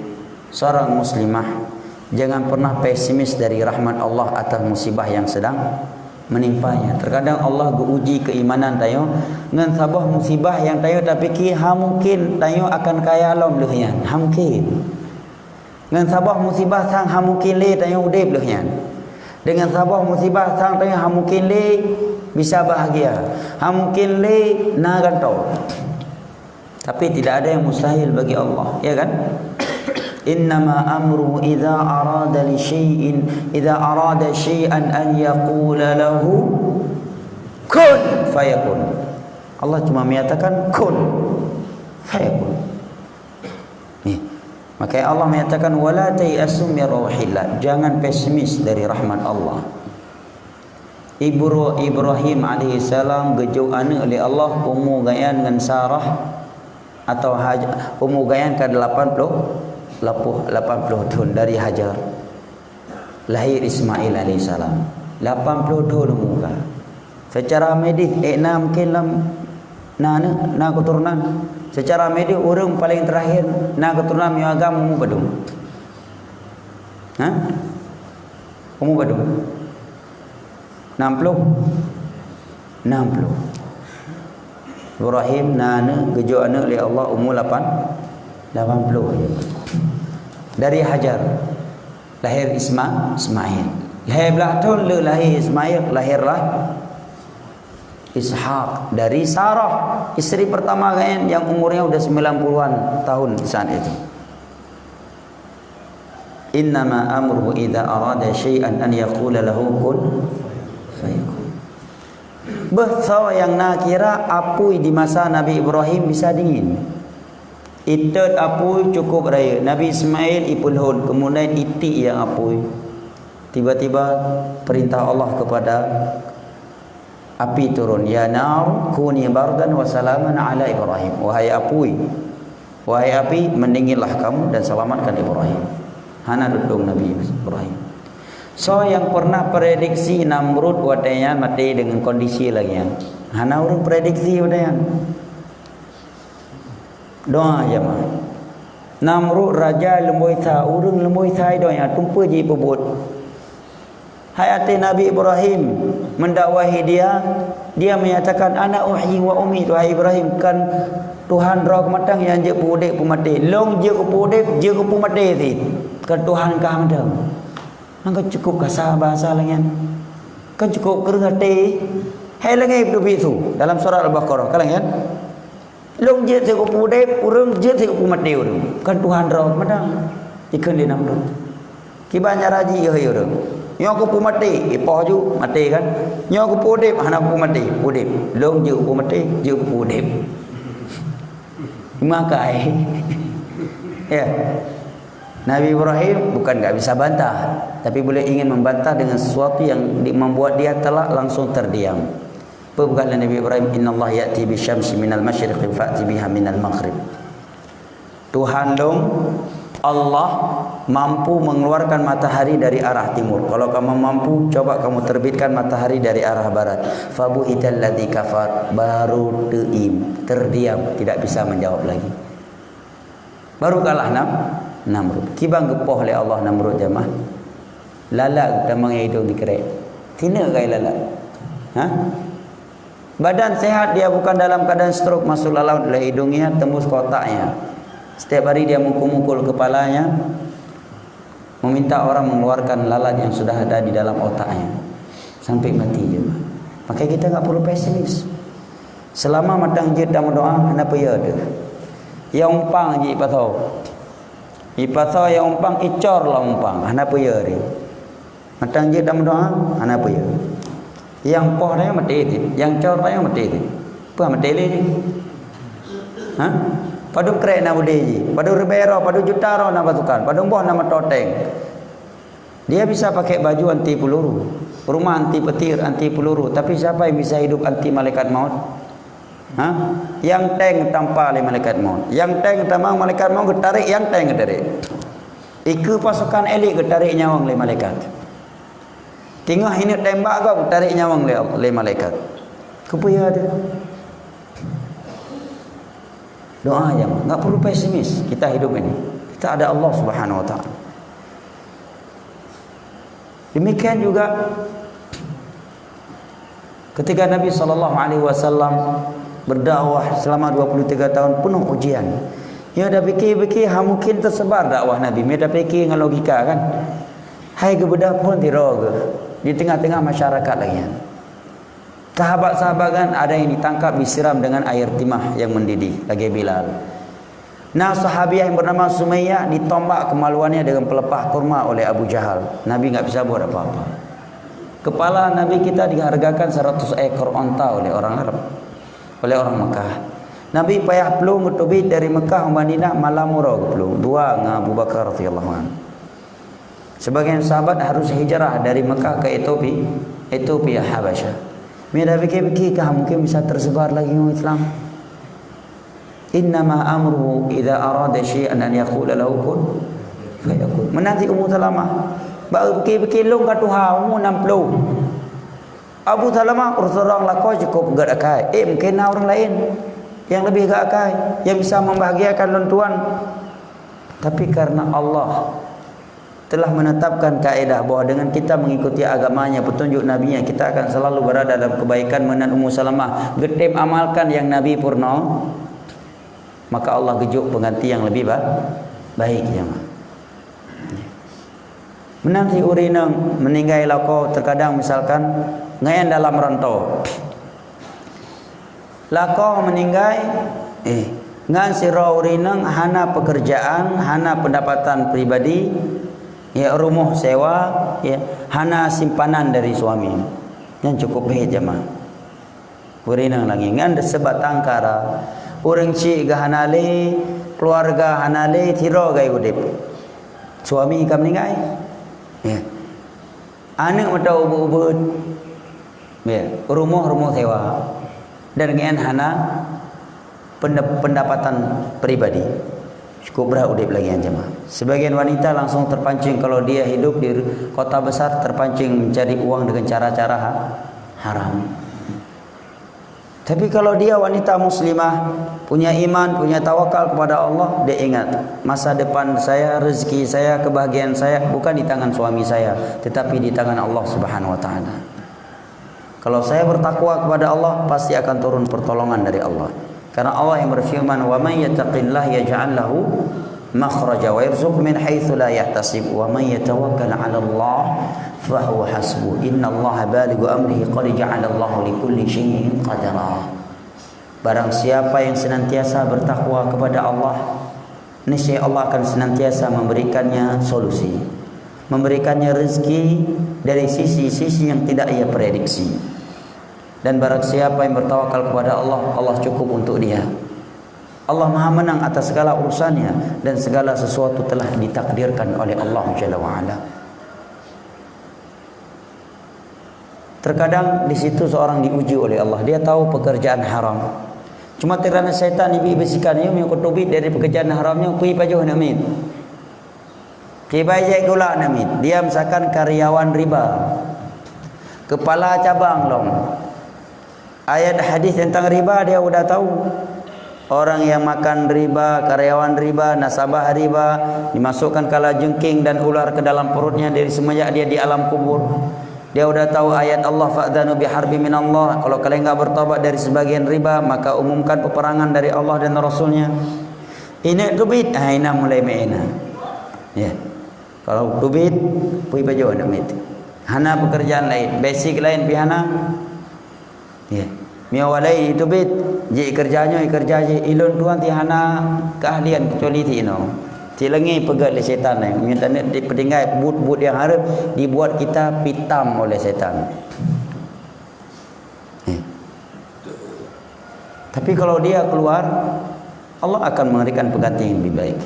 seorang muslimah, jangan pernah pesimis dari rahmat Allah atas musibah yang sedang menimpanya. Terkadang Allah geuuji keimanan tanyoe ngon saboh musibah nyang tanyoe tapike ha mungkin tanyoe akan kaya lom lheueh nyan. Ha mungkin. Ngon saboh musibah sang ha mungkin lé tanyoe udeb lheueh nyan. Deungon saboh musibah sang tanyoe ha mungkin lé bisa bahagia. Ha mungkin lé na gantoe. Tapi tidak ada yang mustahil bagi Allah, ya kan? Innama amruhu idza arada li syai'in, idza arada syai'an an yaqula lahu kun fayakun. Allah cuma menyatakan kun fayakun. Nih. Makanya Allah menyatakan, "Wala tai'asu min rauhillah." Jangan pesimis dari rahmat Allah. Ibro-, Ibrahim alaihissalam geujok aneuk lé Allah, umu gobnyan ngon Sarah, atau Haj-, umu gobnyan ka lapan puluh, lapan puluh thon dari Hajar. Lahé Ismail alaihissalam, lapan ploh thon umu ka. Seucara medis, eh, na mungken lam na aneuk, na keuturonan. Seucara medis, ureueng paleng teurakhé na keuturonan meunyoe agam umu padum? Ha? Umu padum? Nam ploh? Nam ploh. Ibrahim na aneuk, geujok aneuk lé Allah umu lapan, lapan ploh. Dari Hajar lahé Isma-, Ismail. Lhèe blaih thon lheueh lahé Ismail, lahérlah Ishak dari Sarah, istri pertama gobnyan nyang umurnya udah sembilan puluhan tahun saat itu. Innama amruhu idza arada syai'an an yaqula lahu kun fayakun. Beuh soe nyang na kira apui di masa Nabi Ibrahim bisa dingin. Itot apui cukup rayeuk. Nabi Ismail ipeulhon, keumudian itik nyang apui. Tiba-tiba perintah Allah kepada api turun, "Ya nar, kuni bardan wa salaman ala Ibrahim." Wahai apui, wahai api, mendinginlah kamu dan selamatkan Ibrahim. Hana duek dong Nabi Ibrahim. Soe nyang pernah prediksi Namrud watèe nyan maté deungon kondisi lagèe nyan? Hana ureueng prediksi watèe nyan. Doa jamaah. Namrud raja lumboi sa, ureueng lumboi sa donya, tumpeue jipeubuet. Hai até Nabi Ibrahim, mendakwahi dia, dia menyatakan, "Ana uhyi wa umitu," hai Ibrahim, kan Tuhan droe keumatang nyang jeuet peuudép peumaté. Lôn jeuet keu peuudép, jeuet keu peumaté cit. Kan Tuhan kah mantong. Kan cukup kasa bahasa lagèe nyan. Kan cukup kreueh até. Hai lagèe Nabi Yusuf dalam surat Al-Baqarah, kan lagèe nyan? Lôn jeuet sigoe peuudép ureueng, jeuet sigoe peumaté ureueng. Kan Tuhan droe keumatang. Ikheun lé Namrud. Kiban cara jih, hai ureueng. Nyoe keu peumaté, ipoh ju, maté kan. Nyoe keu peuudép, hana peumaté, udép. Lôn jeuet peumaté, jeuet peuudép. Makai. Ya. Nabi Ibrahim bukan nggak bisa bantah, tapi beliau ingin membantah dengan sesuatu yang di-, membuat dia telah langsung terdiam. Peugah lé Nabi Ibrahim, "Innallaha ya'ti bisyamsi minal masyriqi fa'ti biha minal maghrib." Tuhan lôn, Allah, mampu mengeluarkan matahari dari arah timur. Kalau kamu mampu, coba kamu terbitkan matahari dari arah barat. Fabuhital ladzi kafar, baru teuim, terdiam, tidak bisa menjawab lagi. Baru kalah Nam-, Namrud. Kiban geupoh lé Allah Namrud jamaah. Lalat tamong idong dikeurek. Sineuk kai lalat. Ha? Badan sehat dia, bukan dalam keadaan stroke, masuk lalat lé idongnya, tembus ke otaknya. Setiap hari dia mukul-mukul kepalanya, meminta orang mengeluarkan lalat yang sudah ada di dalam otaknya. Sampai mati jemaah. Maka kita nggak perlu pesimis. Selama mantong jeuet tameudoa, hana peue teuh. Nyang umpang jih ipasoe. Ipasoe nyang umpang, icor lam umpang, hana peue teuh. Mantong jeuet tameudoa, hana peue. Nyang poh tanyong maté cit, nyang cor tanyong maté cit. Peue maté lé jih? Ha? Padum krek na udé jih, padum ribèe droe, padum juta droe na pasukan, padum boh na moto tank. Dia bisa pakai baju anti peluru, rumah anti petir, anti peluru, tapi siapa yang bisa hidup anti malaikat maut? Ha? Nyang tank tampa lé malaikat maut. Nyang tank tamong malaikat maut geutarek, nyang tank geutarek. Ikeue pasukan elit geutarek nyawöng lé malaikat. Teungoh ineuk tembak gob geutarek nyawöng lé, lé malaikat. Keupeue teuh? Doa nyang, enggak perlu pesimis. Kita hidup ini, kita ada Allah Subhanahu wa Taala. Demikian juga ketika Nabi sallallahu alaihi wasallam berdakwah selama dua puluh tiga tahun penuh ujian. Ya, dah fikir-fikir, ha, mungkin tersebar dakwah Nabi. Mita fikir dengan logika, kan? Hai geubeudôh phon tiroe geuh di tengah-tengah masyarakat lagèe nyan. Sahabat-sahabat kan ada yang ditangkap, disiram dengan air timah yang mendidih, lagèe Bilal. Nah, sahabiah yang bernama Sumayyah ditombak kemaluannya dengan pelepah kurma oleh Abu Jahal. Nabi nggak bisa buat apa-apa. Kepala Nabi kita dihargakan seratus ekor onta oleh orang Arab, oleh orang Mekah. Nabi payah plueng geuteubiet dari Mekah u Madinah malam uroe geuplueng, dua ngon Abu Bakar radhiyallahu anhu. Sebagian sahabat harus hijrah dari Mekah ke Ethiopia, Ethiopia Habasyah. Mita pikir-pikir kah mungkin bisa tersebar lagi orang Islam? Innama amruhu idza arada syai'an an yaqula lahu kun fayakun. Meunan cit Ummu Salamah. Bak pike-pike lôn ka tuha, umu enam puluh. Abu Salamah ureuëng seurang lakoe cukup gét akai. Eh, mungkin na ureuëng laén nyang leubeh gét akai, nyang bisa membahagiakan lôn tuan. Tapi karena Allah telah menetapkan kaedah bahwa dengan kita mengikuti agamanya, petunjuk Nabi-Nya, kita akan selalu berada dalam kebaikan. Meunan Ummu Salamah geutem amalkan nyang Nabi peurunoe, maka Allah geujok pengganti nyang leubeh ba-, baik, jamaah. Meunan si ureuëng inong meuninggai lakoe, terkadang misalkan ngon dalam rantau. Lakoe meuninggai, eh, ngon sidroe ureuëng inong hana pekerjaan, hana pendapatan pribadi, ya, rumoh sewa, ya, hana simpanan dari suami. Nyan cukup beuet, jamaah. Ureuëng inong lagée nyan, ngon sebatang kara. Ureuëng chik geuh hana lé, keuluwarga hana lé, sidroe gai udeb. Suami ka meuninggai. Ya. Aneuëk meuta ubeuet-ubeuet. Ya. Rumoh-rumoh sewa. Dan ngon hana pende-, pendapatan pribadi. Cukup brat udeb lagée nyan, jamaah. Sebagian wanita langsung terpancing kalau dia hidup di kota besar, terpancing mencari uang dengan cara-cara ha-, haram. Tapi kalau dia wanita muslimah, punya iman, punya tawakal kepada Allah, dia ingat, masa depan saya, rezeki saya, kebahagiaan saya bukan di tangan suami saya, tetapi di tangan Allah Subhanahu wa Ta'ala. Kalau saya bertakwa kepada Allah, pasti akan turun pertolongan dari Allah. Karena Allah yang berfirman, "Wa man yattaqillaha yaj'al lahu makhraja wa yarzuqhu min haitsu la yahtasib, wa man yatawakkal 'ala Allah fa huwa hasbuh. Innallaha balighu amrihi, qad ja'alallahu likulli syai'in qadara." Barang siapa yang senantiasa bertakwa kepada Allah, niscaya Allah akan senantiasa memberikannya solusi, memberikannya rezeki dari sisi-sisi yang tidak ia prediksi. Dan barang siapa yang bertawakal kepada Allah, Allah cukup untuk dia. Allah Maha Menang atas segala urusannya dan segala sesuatu telah ditakdirkan oleh Allah Jalla wa Ala. Terkadang di situ seorang diuji oleh Allah. Dia tahu pekerjaan haram. Cuma karena setan ibi bisikan, "Nyoe meunyoe kuteubiet dari pekerjaan haram nyoe, kui pajoh aneuk miet." Kiban jai keu ulak aneuk miet. Dia misalkan karyawan riba. Kepala cabang lom. Ayat hadis tentang riba dia udah tahu. Orang yang makan riba, karyawan riba, nasabah riba, dimasukkan kalajengking dan ular ke dalam perutnya dari semenjak dia di alam kubur. Dia udah tahu ayat Allah, "Fa'dzanu biharbin minallah." Kalau kalian enggak bertobat dari sebagian riba, maka umumkan peperangan dari Allah dan Rasulnya. Ineuk teubiet, ah, inan mulai meu'ena. Ya. Kalau teubiet, pui pajoh aneuk miet. Hana pekerjaan lain, basic lain pih hana. Ya. Meunyoe awai lé teubiet, jih keureuja nyoe, keureuja jih, ilôn tuan ti hana keahlian kecuali ti inoe. Ti leungui peugét lé setan nyan. Meunyoe taneuk di peutinggai buet-buet nyang hareuem, dibuat kita pitam oleh setan. Ya. Tapi kalau dia keluar, Allah akan memberikan pengganti yang lebih baik.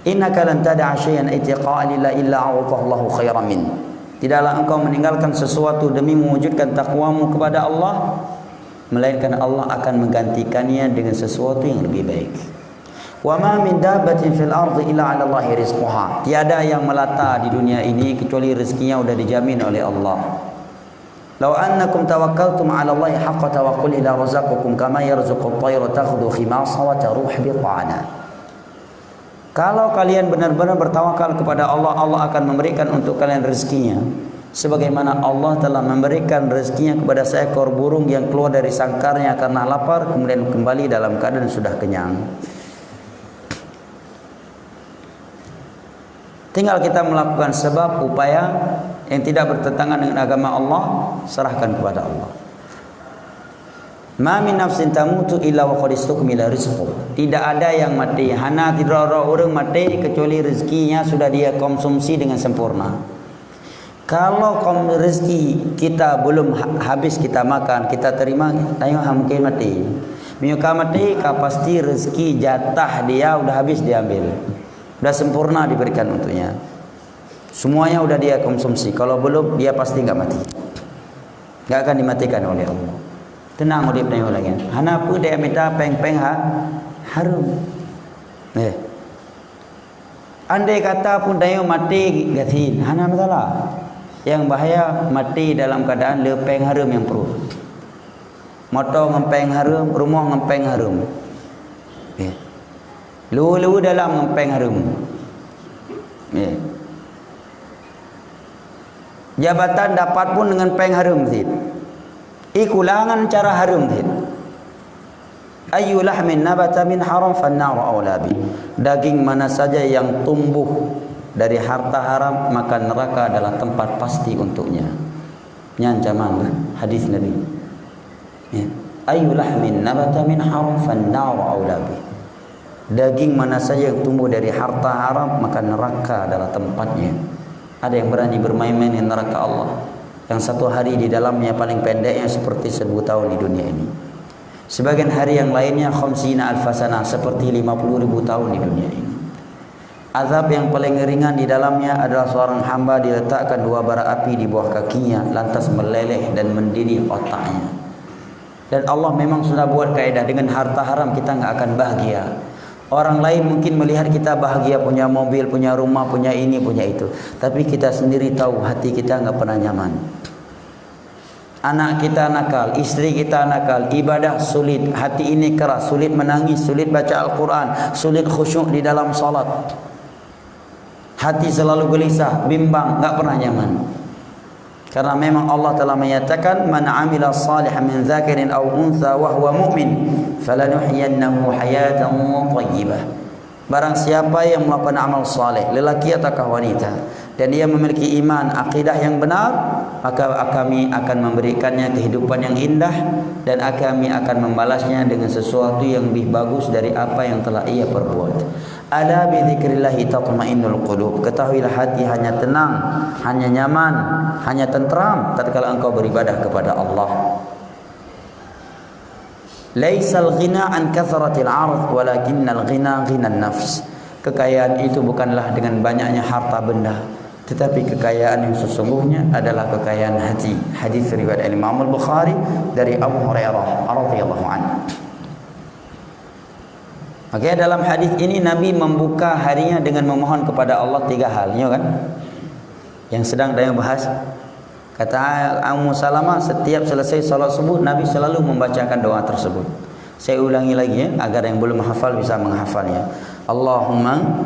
"Innaka lan tad'a syai'an ibtigha'an lillahi illa a'tahu Allahu khairan min." Tidaklah engkau meninggalkan sesuatu demi mewujudkan takwamu kepada Allah, melainkan Allah akan menggantikannya dengan sesuatu yang lebih baik. "Wa ma min dabbatin fil ardi illa 'ala Allahi rizquha." Tiada yang melata di dunia ini kecuali rezekinya udah dijamin oleh Allah. "Lau annakum tawakkaltum 'ala Allahi haqqa tawakkulihi la razaqakum kama yarzuqut thaira taghdu khimasa wa taruhu bitana." Kalau kalian benar-benar bertawakal kepada Allah, Allah akan memberikan untuk kalian rezekinya. Sebagaimana Allah telah memberikan rezekinya kepada seekor burung yang keluar dari sangkarnya karena lapar, kemudian kembali dalam keadaan sudah kenyang. Tinggal kita melakukan sebab upaya yang tidak bertentangan dengan agama Allah, serahkan kepada Allah. "Ma min nafsin tamutu illa wa qad istukmila rizquha." Tidak ada yang mati, hana sidroe-droe ureuëng mati kecuali rezekinya sudah dia konsumsi dengan sempurna. Kalau kaum rezeki kita belum ha-, habis kita makan, kita terima, tanyoe ha mungkin mati. Meunyoe ka mati, ka pasti rezeki jatah dia udah habis diambil. Udah sempurna diberikan untuknya. Semuanya udah dia konsumsi. Kalau belum, dia pasti nggak mati. Nggak akan dimatikan oleh Allah. Tenang udeb tanyoe lagée nyan. Hana peue dia mita péng-péng ha-, hareuem. Eh. Andai kata pun tanyoe maté gasien, hana masalah. Nyang bahaya maté dalam keuadaan le péng hareuem nyang pruet. Moto ngon péng hareuem, rumoh ngon péng hareuem. Ya. Leue-leue dalam ngon péng hareuem. Ya. Jabatan dapat pun deungon péng hareuem cit. Ikulangan cara hareuem cit. Ayyu lahmin nabata min haram fannaru aula bih. Daging mana saja yang tumbuh dari harta haram, maka neraka adalah tempat pasti untuknya. Nyan ancaman hadis Nabi. Ya. Ayyu lahmin nabata min haram fannaru aula bih. Daging mana saja yang tumbuh dari harta haram, maka neraka adalah tempatnya. Ada yang berani bermain-main dengan neraka Allah, yang satu hari di dalamnya paling pendeknya seperti seribu tahun di dunia ini. Sebagian hari yang lainnya khamsina alfasana, seperti lima puluh ribu tahun di dunia ini. Azab yang paling ringan di dalamnya adalah seorang hamba diletakkan dua bara api di bawah kakinya, lantas meleleh dan mendidih otaknya. Dan Allah memang sudah buat kaedah, dengan harta haram kita nggak akan bahagia. Orang lain mungkin melihat kita bahagia, punya mobil, punya rumah, punya ini, punya itu. Tapi kita sendiri tahu hati kita nggak pernah nyaman. Anak kita nakal, istri kita nakal, ibadah sulit, hati ini keras, sulit menangis, sulit baca Al-Quran, sulit khusyuk di dalam salat. Hati selalu gelisah, bimbang, nggak pernah nyaman. Karena memang Allah telah menyatakan, "Man amila salihan min dzakarin aw untsa wa huwa mu'min, falanuhyiyannahu hayatan thayyibah." Barang siapa yang melakukan amal saleh, lelaki ataukah wanita, dan ia memiliki iman, akidah yang benar, maka Kami akan memberikannya kehidupan yang indah, dan Kami akan membalasnya dengan sesuatu yang lebih bagus dari apa yang telah ia perbuat. Ala bi dzikrillahi tatmainnul qulub. Ketahuilah, hati hanya tenang, hanya nyaman, hanya tentram tatkala engkau beribadah kepada Allah. Laisal ghina an kathratil ard, walakinnal ghina ghinan nafs. Kekayaan itu bukanlah dengan banyaknya harta benda, tetapi kekayaan yang sesungguhnya adalah kekayaan hati. Hadis riwayat Imam Al-Bukhari dari Abu Hurairah radhiyallahu anhu. Oke, dalam hadis ini Nabi membuka harinya dengan memohon kepada Allah tiga hal, ya kan? Yang sedang saya bahas. Kata Ummu Salamah, setiap selesai salat subuh, Nabi selalu membacakan doa tersebut. Saya ulangi lagi, ya, agar yang belum hafal bisa menghafalnya. Allahumma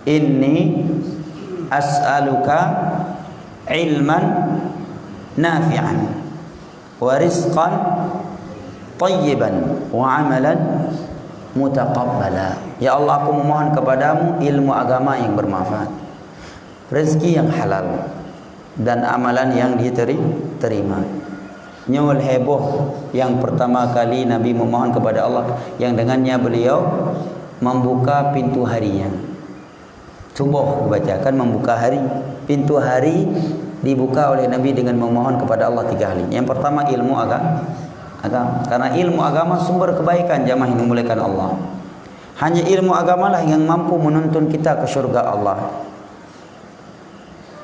inni as'aluka ilman nafi'an, wa rizqan thayyiban, wa amalan mutaqabbala. Ya Allah, aku memohon kepadamu ilmu agama yang bermanfaat, rezeki yang halal, dan amalan yang diteri-, terima. Nyoe lhèe boh yang pertama kali Nabi memohon kepada Allah, yang dengannya beliau membuka pintu harinya. Suboh dibaca, kan membuka hari. Pintu hari dibuka oleh Nabi dengan memohon kepada Allah tiga hal ini. Yang pertama, ilmu aga-, agama. Karena ilmu agama sumber kebaikan, jamaah yang dimuliakan Allah. Hanya ilmu agamalah yang mampu menuntun kita ke syurga Allah.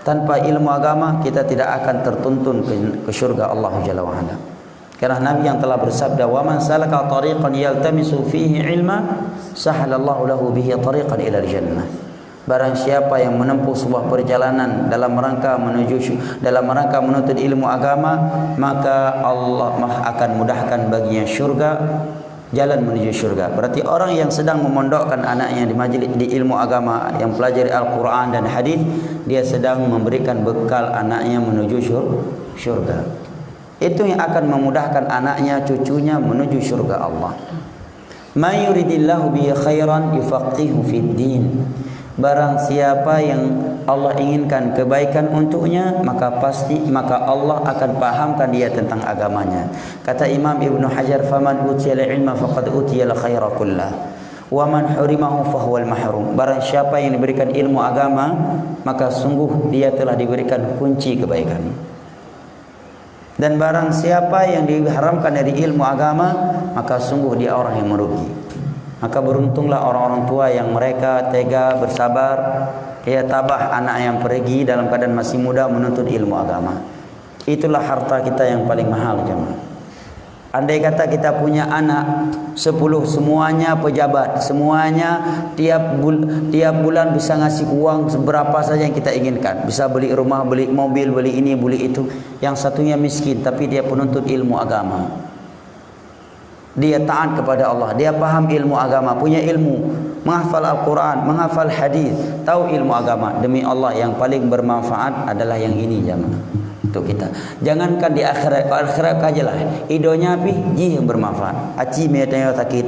Tanpa ilmu agama, kita tidak akan tertuntun ke, ke syurga Allah Jalla wa Ala. Karena Nabi yang telah bersabda, "Wa man salaka tariqan yaltamisu fihi ilma, sahalallahu lahu bihi tariqan ilal jannah." Barang siapa yang menempuh sebuah perjalanan dalam rangka menuju sy-, dalam rangka menuntut ilmu agama, maka Allah mah akan mudahkan baginya syurga, jalan menuju syurga. Berarti orang yang sedang memondokkan anaknya di majlis, di ilmu agama, yang pelajari Al-Quran dan hadis, dia sedang memberikan bekal anaknya menuju syur-, syurga. Itu yang akan memudahkan anaknya, cucunya menuju syurga Allah. "Man yuridillahu bihi khairan yufaqihu fid din." Barang siapa yang Allah inginkan kebaikan untuknya, maka pasti, maka Allah akan pahamkan dia tentang agamanya. Kata Imam Ibnu Hajar, "Faman utiyal ilma faqad utiyal khaira kullah, wa man hurimahu fahuwal mahrum." Barang siapa yang diberikan ilmu agama, maka sungguh dia telah diberikan kunci kebaikan. Dan barang siapa yang diharamkan dari ilmu agama, maka sungguh dia orang yang merugi. Maka beruntunglah orang-orang tua yang mereka tega, bersabar, ya, tabah anak yang pergi dalam keadaan masih muda menuntut ilmu agama. Itulah harta kita yang paling mahal, jemaah. Andai kata kita punya anak sepuluh, semuanya pejabat, semuanya tiap bul-, tiap bulan bisa ngasih uang seberapa saja yang kita inginkan. Bisa beli rumah, beli mobil, beli ini, beli itu. Yang satunya miskin, tapi dia penuntut ilmu agama. Dia taat kepada Allah, dia paham ilmu agama, punya ilmu, menghafal Al-Quran, menghafal hadis, tahu ilmu agama. Demi Allah, yang paling bermanfaat adalah yang ini, jamaah. Untuk kita. Jangankan di akhirat, kalau akhirat ka jelas. Di donya pih jih yang bermanfaat. Aci mé tanyoe sakit.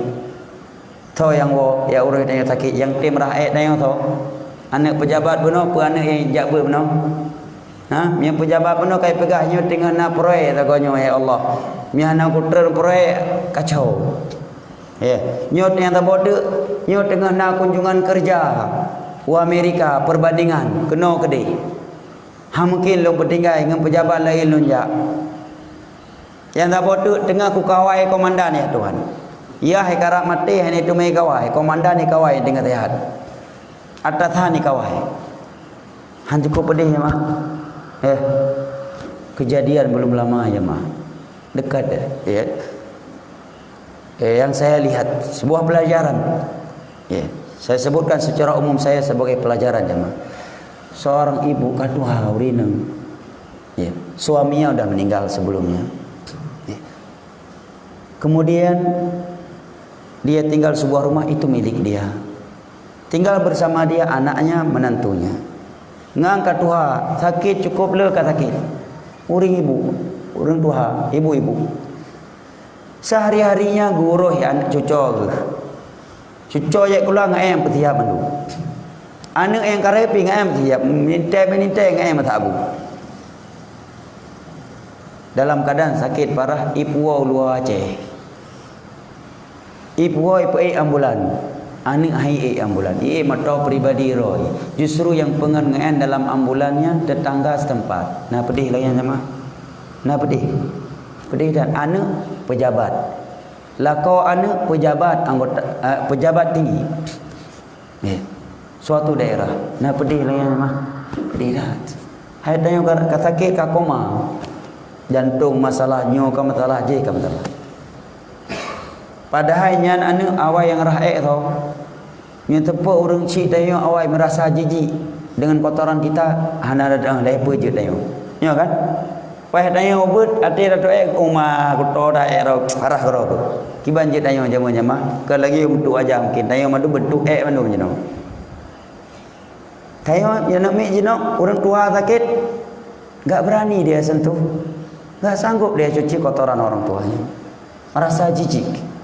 Tho nyang woe, ya ureuëng tanyoe sakit, nyang tem rhah ék tanyoe tho. Aneuk peujabat bunoe, peu aneuk nyang jak beuet bunoe? Ha, meunyoe peujabat bunoe kai peugah nyoe teungoh na proyek lagoe nyoe, ya Allah. Meunyoe hana kutreun proyek, kacau. Ya, nyoe nyang saboh teuk, nyoe teungoh na kunjungan kerja u Amerika, perbandingan, keunoe keudeh. Ha mungkin lôn peutinggai ngon peujabat laén lôn jak. Nyang saboh teuk teungoh kukawai komandan, ya Tuhan. Yah, hai karab maté, hana teumé kawai, komandan ikawai teungoh sehat. Atasan ikawai. Han cukup pedih, ya, mah. Eh, kejadian belum lama, ya, mah. Dekat, ya. Eh, yang saya lihat, sebuah pelajaran. Ya, saya sebutkan secara umum saya sebagai pelajaran, jamaah. Seorang ibu ka tuha ureueng inong. Ya, suaminya udah meninggal sebelumnya. Ya. Kemudian dia tinggal sebuah rumah itu milik dia. Tinggal bersama dia anaknya, menantunya. Ngan ka tuha, sakit cukup le ka sakit. Ureueng ibu, ureueng tuha, ibu-ibu. Sehari-harinya geuuroh aneuk cuco geuh. Cuco jak sikula ngon éh peusiap mandum. Aneuk nyang kareh pih ngon éh peusiap, meunintai-meunintai ngon éh meusabu. Dalam keadaan sakit parah, ipuwoe u luwa Aceh. Ipuwoe ipeuék ambulan. Aneuk han iék ambulan, iék moto pribadi roh. Justru nyang peungon ngon éh dalam ambulan nyan tetangga setempat. Na pedih lagée nyan, jamaah? Na pedih. Pedih that. Aneuk pejabat. Lakoe aneuk pejabat anggota, eh, pejabat tinggi. Ya. Suatu daerah. Na pedih lagée nyan, mah. Pedih that. Hai tanyoe ka, ka sakét, ka koma. Jantong masalah, nyoe ka masalah, jéh ka masalah. Padahai nyan aneuk awai nyang rhah ék tho. Nyoe teupeu ureueng chik tanyoe awai meurasa jijik deungon kotoran kita, hana ada lhée peue jeuet tanyoe. Nyoe kan? Paih tanyoe beuet até tato ék uma kuto da ék rot, parah keudroe tu. Kiban jeuet tanyoe jameun nyan mah, kon lagée meutuk aja mungken, tanyoe mandum meutuk ék mandum jinoe. Tanyoe aneuk miet jinoe, ureueng tuha sakét, gak beurani dia sentuh, gak sanggob dia cuci kotoran orang tuanya. Merasa jijik.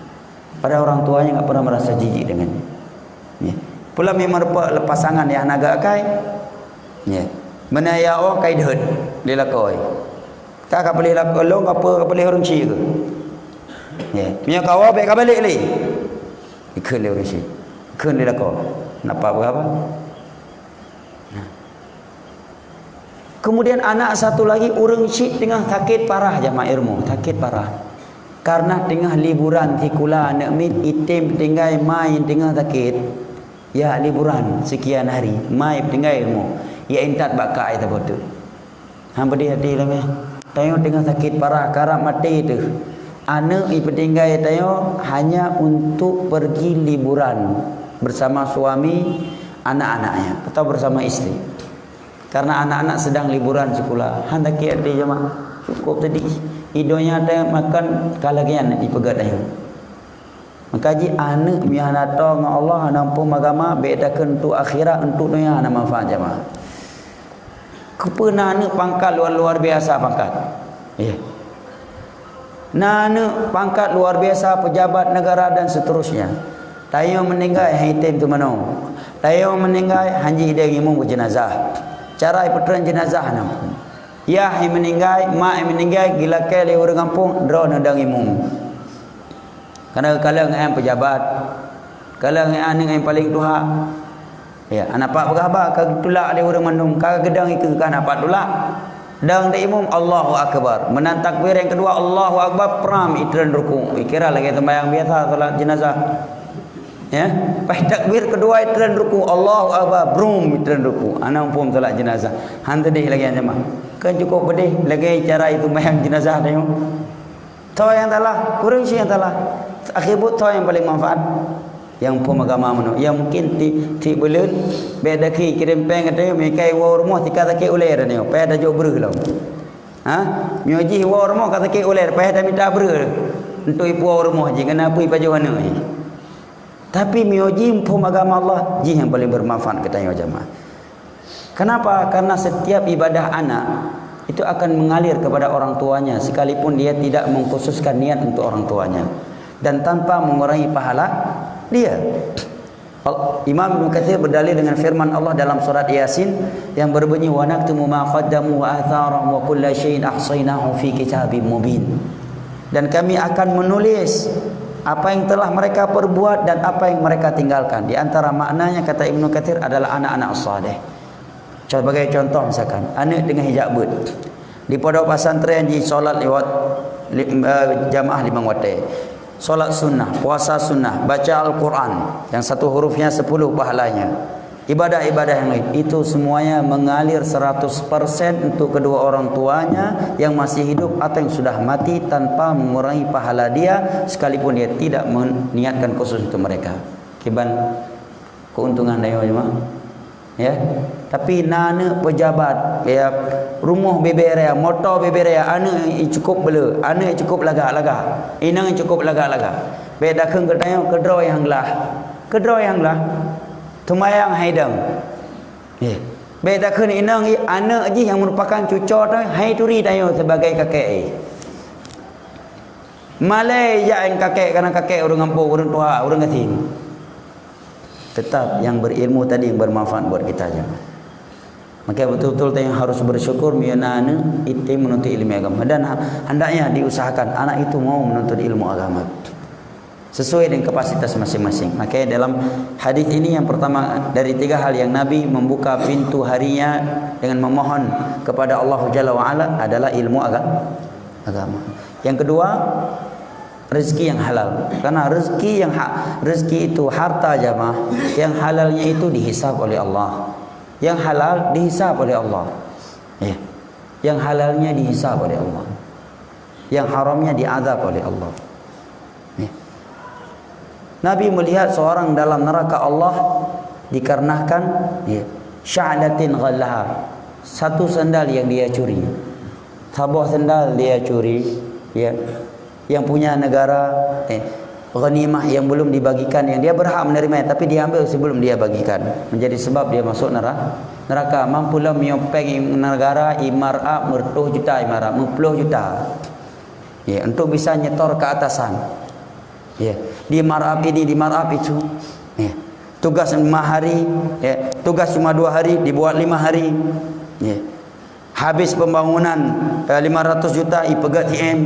Padahal orang tuanya enggak pernah merasa jijik dengan dia. Ya. Pula memang rupa pasangan yang hana geuakai. Ya. Meunan ya, oh, kai deuhet di lakoe. Ka, ka peuleueh lakoe lôn, ka peue, ka peuleueh ureueng chik keuh. Ya. Meunyoe kawoe, bèk ka balek lé. Ikheun lé ureueng chik. Ikheun lé lakoe. Napa beurapa? Nah. Kemudian anak satu lagi ureueng chik teungoh sakét parah, jamaah ilmu, sakét parah. Karena teungoh liburan sikula aneuk miet item tinggai ma nyang teungoh sakét. Ya, liburan sekian hari, ma nyang tinggai ilmu. Ya intat bak kah ai taboteuk. Han pedih até lagée. Tanyoe teungoh sakét parah, karab maté teuh. Aneuk ipeutinggai tanyoe hanya untuk pergi liburan bersama suami, anak-anaknya, atau bersama istri. Karena anak-anak sedang liburan sekolah. Han sakét até jamaah. Cukup sedih. Di donya teuh makan ka lagée nyan ipeugét tanyoe. Maka jih aneuk meuhana toe ngon Allah, hana muphom agama, bèk takheun untuk akhirat, untuk donya hana manfaat, jamaah. Keupeue na aneuk pangkat luar, luar biasa pangkat? Ya. Na aneuk pangkat luar biasa, pejabat negara dan seterusnya. Tanyoe meuninggai han item teumeunong. Tanyoe meuninggai han jih idong imum keu jenazah. Cara ipeutreun jenazah hana muphom. Yah nyang meuninggai, mak nyang meuninggai, geulakée lé ureueng gampông, droeneuh dong imum. Karena kalon ngon pejabat, kalon ngon aneuk nyang paleng tuha. Ya, hana pat peugah haba, ka geutulak lé ureueng mandum, ka geudong ikeue ka hana pat tulak. Dong di imum, Allahu Akbar. Meunan takbir nyang keudua, Allahu Akbar, pram itreun ruku. Ikira lagée sembahyang biasa, salat jenazah. Ya, pas takbir keudua itreun ruku, Allahu Akbar, brum itreun ruku. Hana muphom salat jenazah. Han teudeh lagée nyan mah. Kan cukup pedih lagée cara itu sembahyang jenazah tanyoe. Soe nyang salah? Ureuëng syiek nyang salah. Akhé buet soe nyang paleng manfaat? Nyang phom agama meunoe. Nyang mungkin ti, ti buleuen, bék dakhi kirém péng keu tanyoe, meuikai woe rumoh tika sakét ulée tanyoe, payah tajok breueh lom. Ha? Meunyoe jih woe rumoh ka sakét ulée, payah tamita breueh. Untuk ipuwoe rumoh jih, keuneuk peue ipajoh aneuëk jih. Tapi meunyoe jih phom agama Allah, jih nyang paleng bermanfaat keu tanyoe jamaah. Kenapa? Karena setiap ibadah anak itu akan mengalir kepada orang tuanya, sekalipun dia tidak mengkhususkan niat untuk orang tuanya, dan tanpa mengurangi pahala dia. Al-, Imam Ibnu Katsir berdalil dengan firman Allah dalam surat Yasin yang berbunyi, "Wa naktumu ma qaddamu wa atharahum wa kulla syai'in ahsainahu fi kitabim mubin." Dan Kami akan menulis apa yang telah mereka perbuat dan apa yang mereka tinggalkan. Di antara maknanya, kata Ibnu Katsir, adalah anak-anak saleh. Sebagai contoh misalkan, aneuëk teungoh ijak beuet. Di pondok pesantren jisolat lewat li-, eh, jamaah limong watée. Solat sunnah, puasa sunnah, baca Al-Quran yang satu hurufnya sepuluh pahalanya. Ibadah-ibadah yang lain, itu semuanya mengalir seratus persen untuk kedua orang tuanya yang masih hidup atau yang sudah mati tanpa mengurangi pahala dia, sekalipun dia tidak meniatkan khusus untuk mereka. Kiban keuntungan dayah jemaah. Ya. Tapi na aneuëk pejabat, ya, rumoh bebe raya, moto bebe raya, aneuëk cukup bele, aneuëk cukup lagak-lagak, inong cukup lagak-lagak. Bék dakheun keu tanyoe keudroe nyang glah. Keudroe nyang glah. Teumayang hai dong. Ya. Bék dakheun inong i aneuëk jih nyang merupakan cuco tanyoe, hai turi tanyoe sebagai kakek i. Malée jak nyang kakek, karena kakek ureuëng gampông, ureuëng tuha, ureuëng gasien. Tetap yang berilmu tadi yang bermanfaat buat kita, jemaah. Maka betul-betul kita yang harus bersyukur, meunyoe na aneuëk item menuntut ilmu agama. Dan ha-, hendaknya diusahakan anak itu mau menuntut ilmu agama sesuai dengan kapasitas masing-masing. Maka dalam hadis ini, yang pertama dari tiga hal yang Nabi membuka pintu harinya dengan memohon kepada Allah Jalla wa Ala adalah ilmu aga-, agama. Yang kedua, rezeki yang halal. Karena rezeki yang ha-, rezeki itu harta, jamaah, yang halalnya itu dihisab oleh Allah. Yang halal dihisab oleh Allah. Ya. Yang halalnya dihisab oleh Allah. Yang haramnya diazab oleh Allah. Ya. Nabi melihat seorang dalam neraka Allah dikarenakan, ya, sya'latin ghallaha. Satu sandal yang dia curi. Saboh sandal dia curi, ya. Yang punya negara, eh, ghanimah yang belum dibagikan, yang dia berhak menerimanya, tapi dia ambil sebelum dia bagikan. Menjadi sebab dia masuk nera-, neraka. Mampu lom meunyoe péng negara, imarab, meureutoh juta imarab, meuploh juta. Ya, untuk bisa nyetor ke atasan. Ya, di marab ini, di marab itu. Ya. Tugas lima hari, ya. Tugas cuma dua hari, dibuat lima hari. Ya. Habis pembangunan, eh, lima ratus juta, ipeugét T M.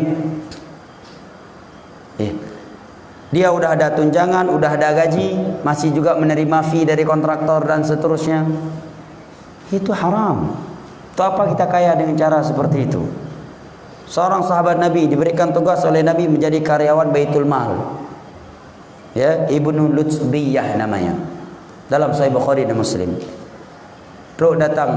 Eh. Dia udah ada tunjangan, udah ada gaji, masih juga menerima fee dari kontraktor dan seterusnya. Itu haram. Untuk apa kita kaya dengan cara seperti itu? Seorang sahabat Nabi diberikan tugas oleh Nabi menjadi karyawan Baitul Mal. Ya, Ibnu Lutbiyah namanya. Dalam Sahih Bukhari dan Muslim. Truk datang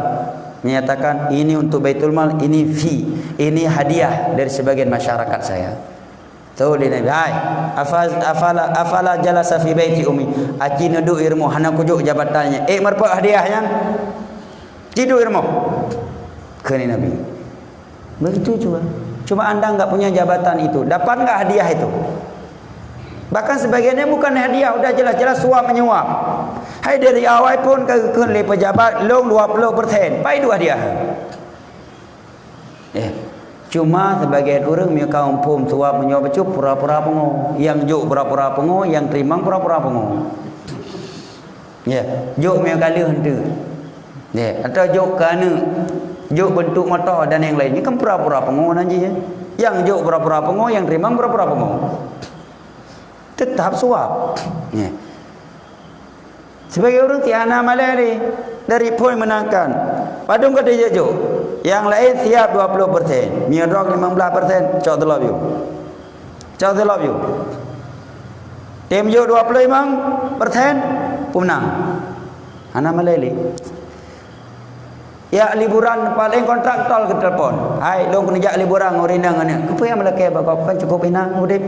menyatakan, "Ini untuk Baitul Mal, ini fee, ini hadiah dari sebagian masyarakat saya." Tahu dia Nabi, "Hai, afaz-, afala, afala jalasa fi baiti ummi?" Aci neuduk i rumoh, hana kujok jabatannya. Eh, meureupat hadiah nyan. Ci duek i rumoh. Kheun Nabi. Begitu juga. Cuma anda enggak punya jabatan itu. Dapat enggak hadiah itu? Bahkan sebagiannya bukan hadiah, udah jelas-jelas suap menyuap. Hai dari awai pun ka geukheun lé pejabat, lôn dua puluh persen. Pai dua hadiah. Eh, cuma sebagian ureuëng meunyoe ka muphom suap meunyoe bacut pura-pura pungo, nyang jok pura-pura pungo, nyang teurimong pura-pura pungo. Ya, jok meunyoe ka lheueh enteuk. Ya, atau jok keu aneuëk, jok beuntuk moto dan nyang lain. Nyan kan pura-pura pungo nan jih, ya. Nyang jok pura-pura pungo, nyang teurimong pura-pura pungo. Tetap suap. Ya. Sebagai ureuëng ti hana malée lé, dari phon meunangkan. Padum ka teuh jok. Nyang laén siap dua puluh persen. Meunyoe droe limong blaih persen, cok teulop yue. Cok teulop yue. Tem jok dua puluh limong persen, peue meunang. Hana malée lé. Jak liburan, paléng kontrak tol geutelepon. "Hai, lôn keuneuk jak liburan ngon inong aneuk." Keupeue nyang meulakée bak gob, kan cukup inong udeb?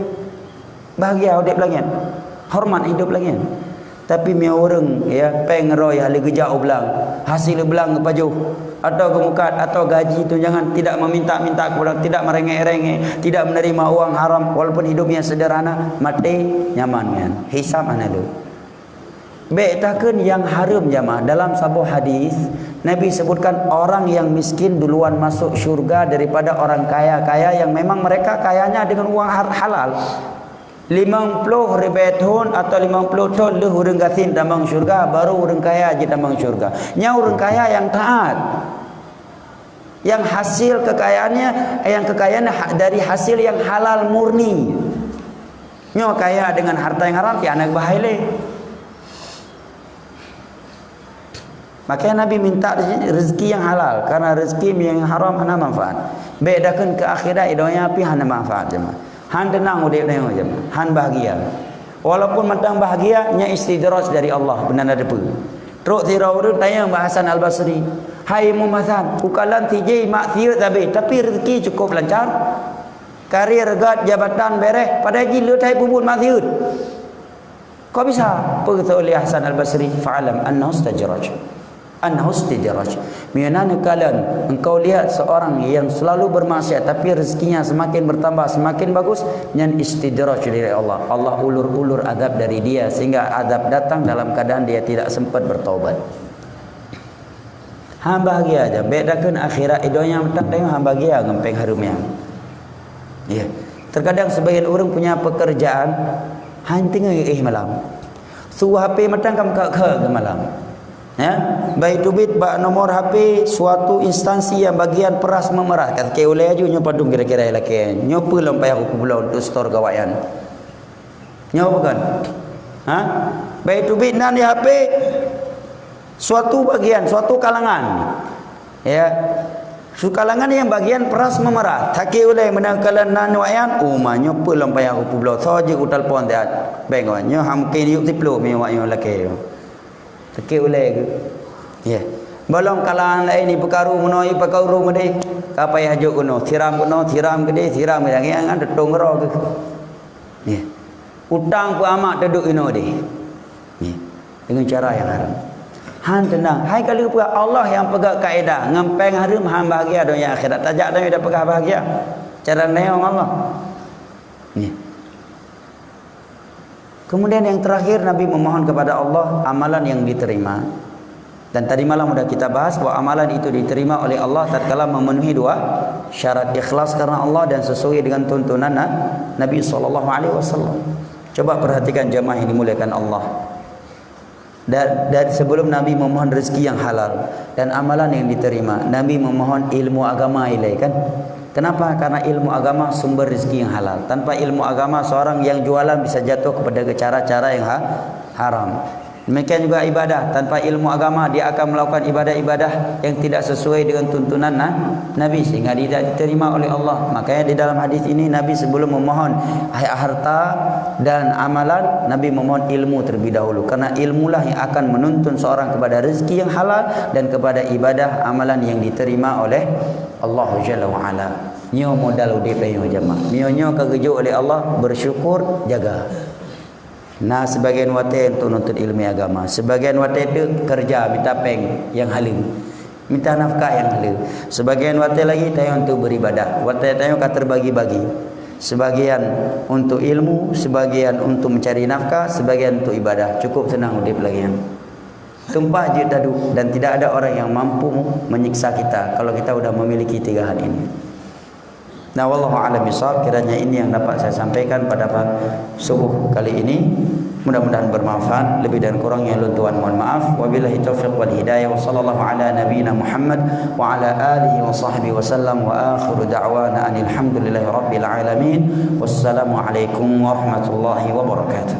Bahagia udeb lagée nyan. Hormat hidup lagée nyan. Tapi meunyoe ureuëng, ya, péng rhoi hana geujak u blang, hasil blang geupajoh, atau geumukat, atau gaji tunjangan tidak meminta-minta kepada, tidak merengek-rengek, tidak menerima uang haram, walaupun hidupnya sederhana, maté nyaman nyan. Hisab hana le. Bék takheun nyang hareuem jamaah. Dalam saboh hadis, Nabi sebutkan orang yang miskin duluan masuk syurga daripada orang kaya-kaya yang memang mereka kayanya dengan uang har-, halal. Limong ploh ribée thon atau limong ploh thon lheueh ureuëng gasien tamong syurga, baru ureuëng kaya jitamong syurga. Nyan ureuëng kaya nyang taat. Yang hasil kekayaannya, yang kekayaan ha-, dari hasil yang halal murni. Nyoe kaya dengan harta yang haram, tiada bahai lé. Makanya Nabi minta rezeki yang halal, karena rezeki yang haram hana manfaat. Bék takheun keu akhirat, i donya pih hana manfaat, jemaah. Han teunang udeb nyoe, jemaah. Han bahagia. Walaupun mantong bahagia, nyan istidraj dari Allah, beuna na teupeue. Trok sidroe ureuëng tanyong bak Hasan Al-Basri, "Hai Imam Hasan, ukalon sijih maksiat sabe, tapi rezeki cukup lancar. Karier gét, jabatan bereh, padahai jih le that peubuet maksiat. Kok bisa?" Peugah lé Hasan Al-Basri, "Fa'lam annahu istidraj. Annahu istidraj." Meunyoe na neukalon, engkau lihat seorang yang selalu bermaksiat, tapi rezekinya semakin bertambah, semakin bagus, nyan istidraj dari Allah. Allah ulur-ulur azab dari dia, sehingga azab datang dalam keadaan dia tidak sempat bertaubat. Han bahagia aja, bék takheun akhirat, i donya mantong han bahagia ngon péng hareuem nyan. Ya. Terkadang sebagian orang punya pekerjaan, han teungoh éh malam. Su H P mantong ka meuka-ka keu malam. Ya. Bah teubiet bak nomor H P suatu instansi yang bagian peras memerah. Ka sakét ulée aju nyoe padum kira-kira lakée. Nyoe peue lom payah kupeubloe untuk setor gawaian. Nyoe bukan? Ha? Bah teubiet nan di H P suatu bagian, suatu kalangan. Ya. Su kalangan yang bagian peras memerah. Sakét ulée meunan kalon nan wak nyan, uma nyoe peue lom payah kupeubloe. Soe jeuet kutelepon siat. Bék nyoe, nyoe ha mungken yuk siploh mi wak nyoe lakée. Sakét ulée geuh. Ya. Bah lom kalangan laén ni peukaru meunoe, peukaru meudeh. Ka payah jok keunoe, siram keunoe, siram keudeh, siram keudeh. Nyan kan teutong keudroe geuh. Ya. Utang peuamak teuduek inoe deh. Ya. Dengan cara yang haram. Han teunang. Hai ka lheueh peugah Allah nyang peugah kaedah, ngon péng hareuem han bahagia donya akhirat. Tajak donya dah peugah bahagia. Cara nyoe Allah. Ya. Kemudian yang terakhir, Nabi memohon kepada Allah amalan yang diterima. Dan tadi malam sudah kita bahas bahwa amalan itu diterima oleh Allah tatkala memenuhi dua syarat, ikhlas karena Allah dan sesuai dengan tuntunan Na-, Nabi sallallahu alaihi wasallam. Coba perhatikan jamaah yang dimuliakan Allah. Dan, dan sebelum Nabi memohon rezeki yang halal dan amalan yang diterima, Nabi memohon ilmu agama ilai, kan? Kenapa? Karena ilmu agama sumber rezeki yang halal. Tanpa ilmu agama, seorang yang jualan bisa jatuh kepada cara-cara yang ha-, haram. Demikian juga ibadah. Tanpa ilmu agama, dia akan melakukan ibadah-ibadah yang tidak sesuai dengan tuntunan Na-, Nabi, sehingga tidak diterima oleh Allah. Makanya di dalam hadis ini, Nabi sebelum memohon ha-, harta dan amalan, Nabi memohon ilmu terlebih dahulu. Karena ilmulah yang akan menuntun seorang kepada rezeki yang halal dan kepada ibadah amalan yang diterima oleh Allah Jalla wa Ala. Nyoe modal udeb tanyoe jamaah. Meunyoe nyoe ka geujok oleh Allah, bersyukur, jaga. Na sibagian watée untuk nuntut ilmu agama, sibagian watée teuk keureuja mita péng nyang haleue, mita nafkah nyang haleue. Sibagian watée lagi tanyoe untuk beribadah, watée tanyoe ka terbagi-bagi. Sibagian untuk ilmu, sibagian untuk mencari nafkah, sibagian untuk ibadah. Cukup seunang udeb lagée nyan. Tumpah jeuet taduek dan tidak ada orang yang mampu menyiksa kita kalau kita udah memiliki tiga hal ini. Nah, wallahu a'lam bishawab. Kiranya ini yang dapat saya sampaikan pada pa-, subuh kali ini. Mudah-mudahan bermanfaat. Lebih dan kurangnya lôn tuan mohon maaf. Wabillahi taufiq wal hidayah. Wa sallallahu ala nabiyyina Muhammad wa ala alihi wa sahbihi wa sallam. Wa akhiru da'wana anil hamdulillahi rabbil alamin. Wassalamualaikum warahmatullahi wabarakatuh.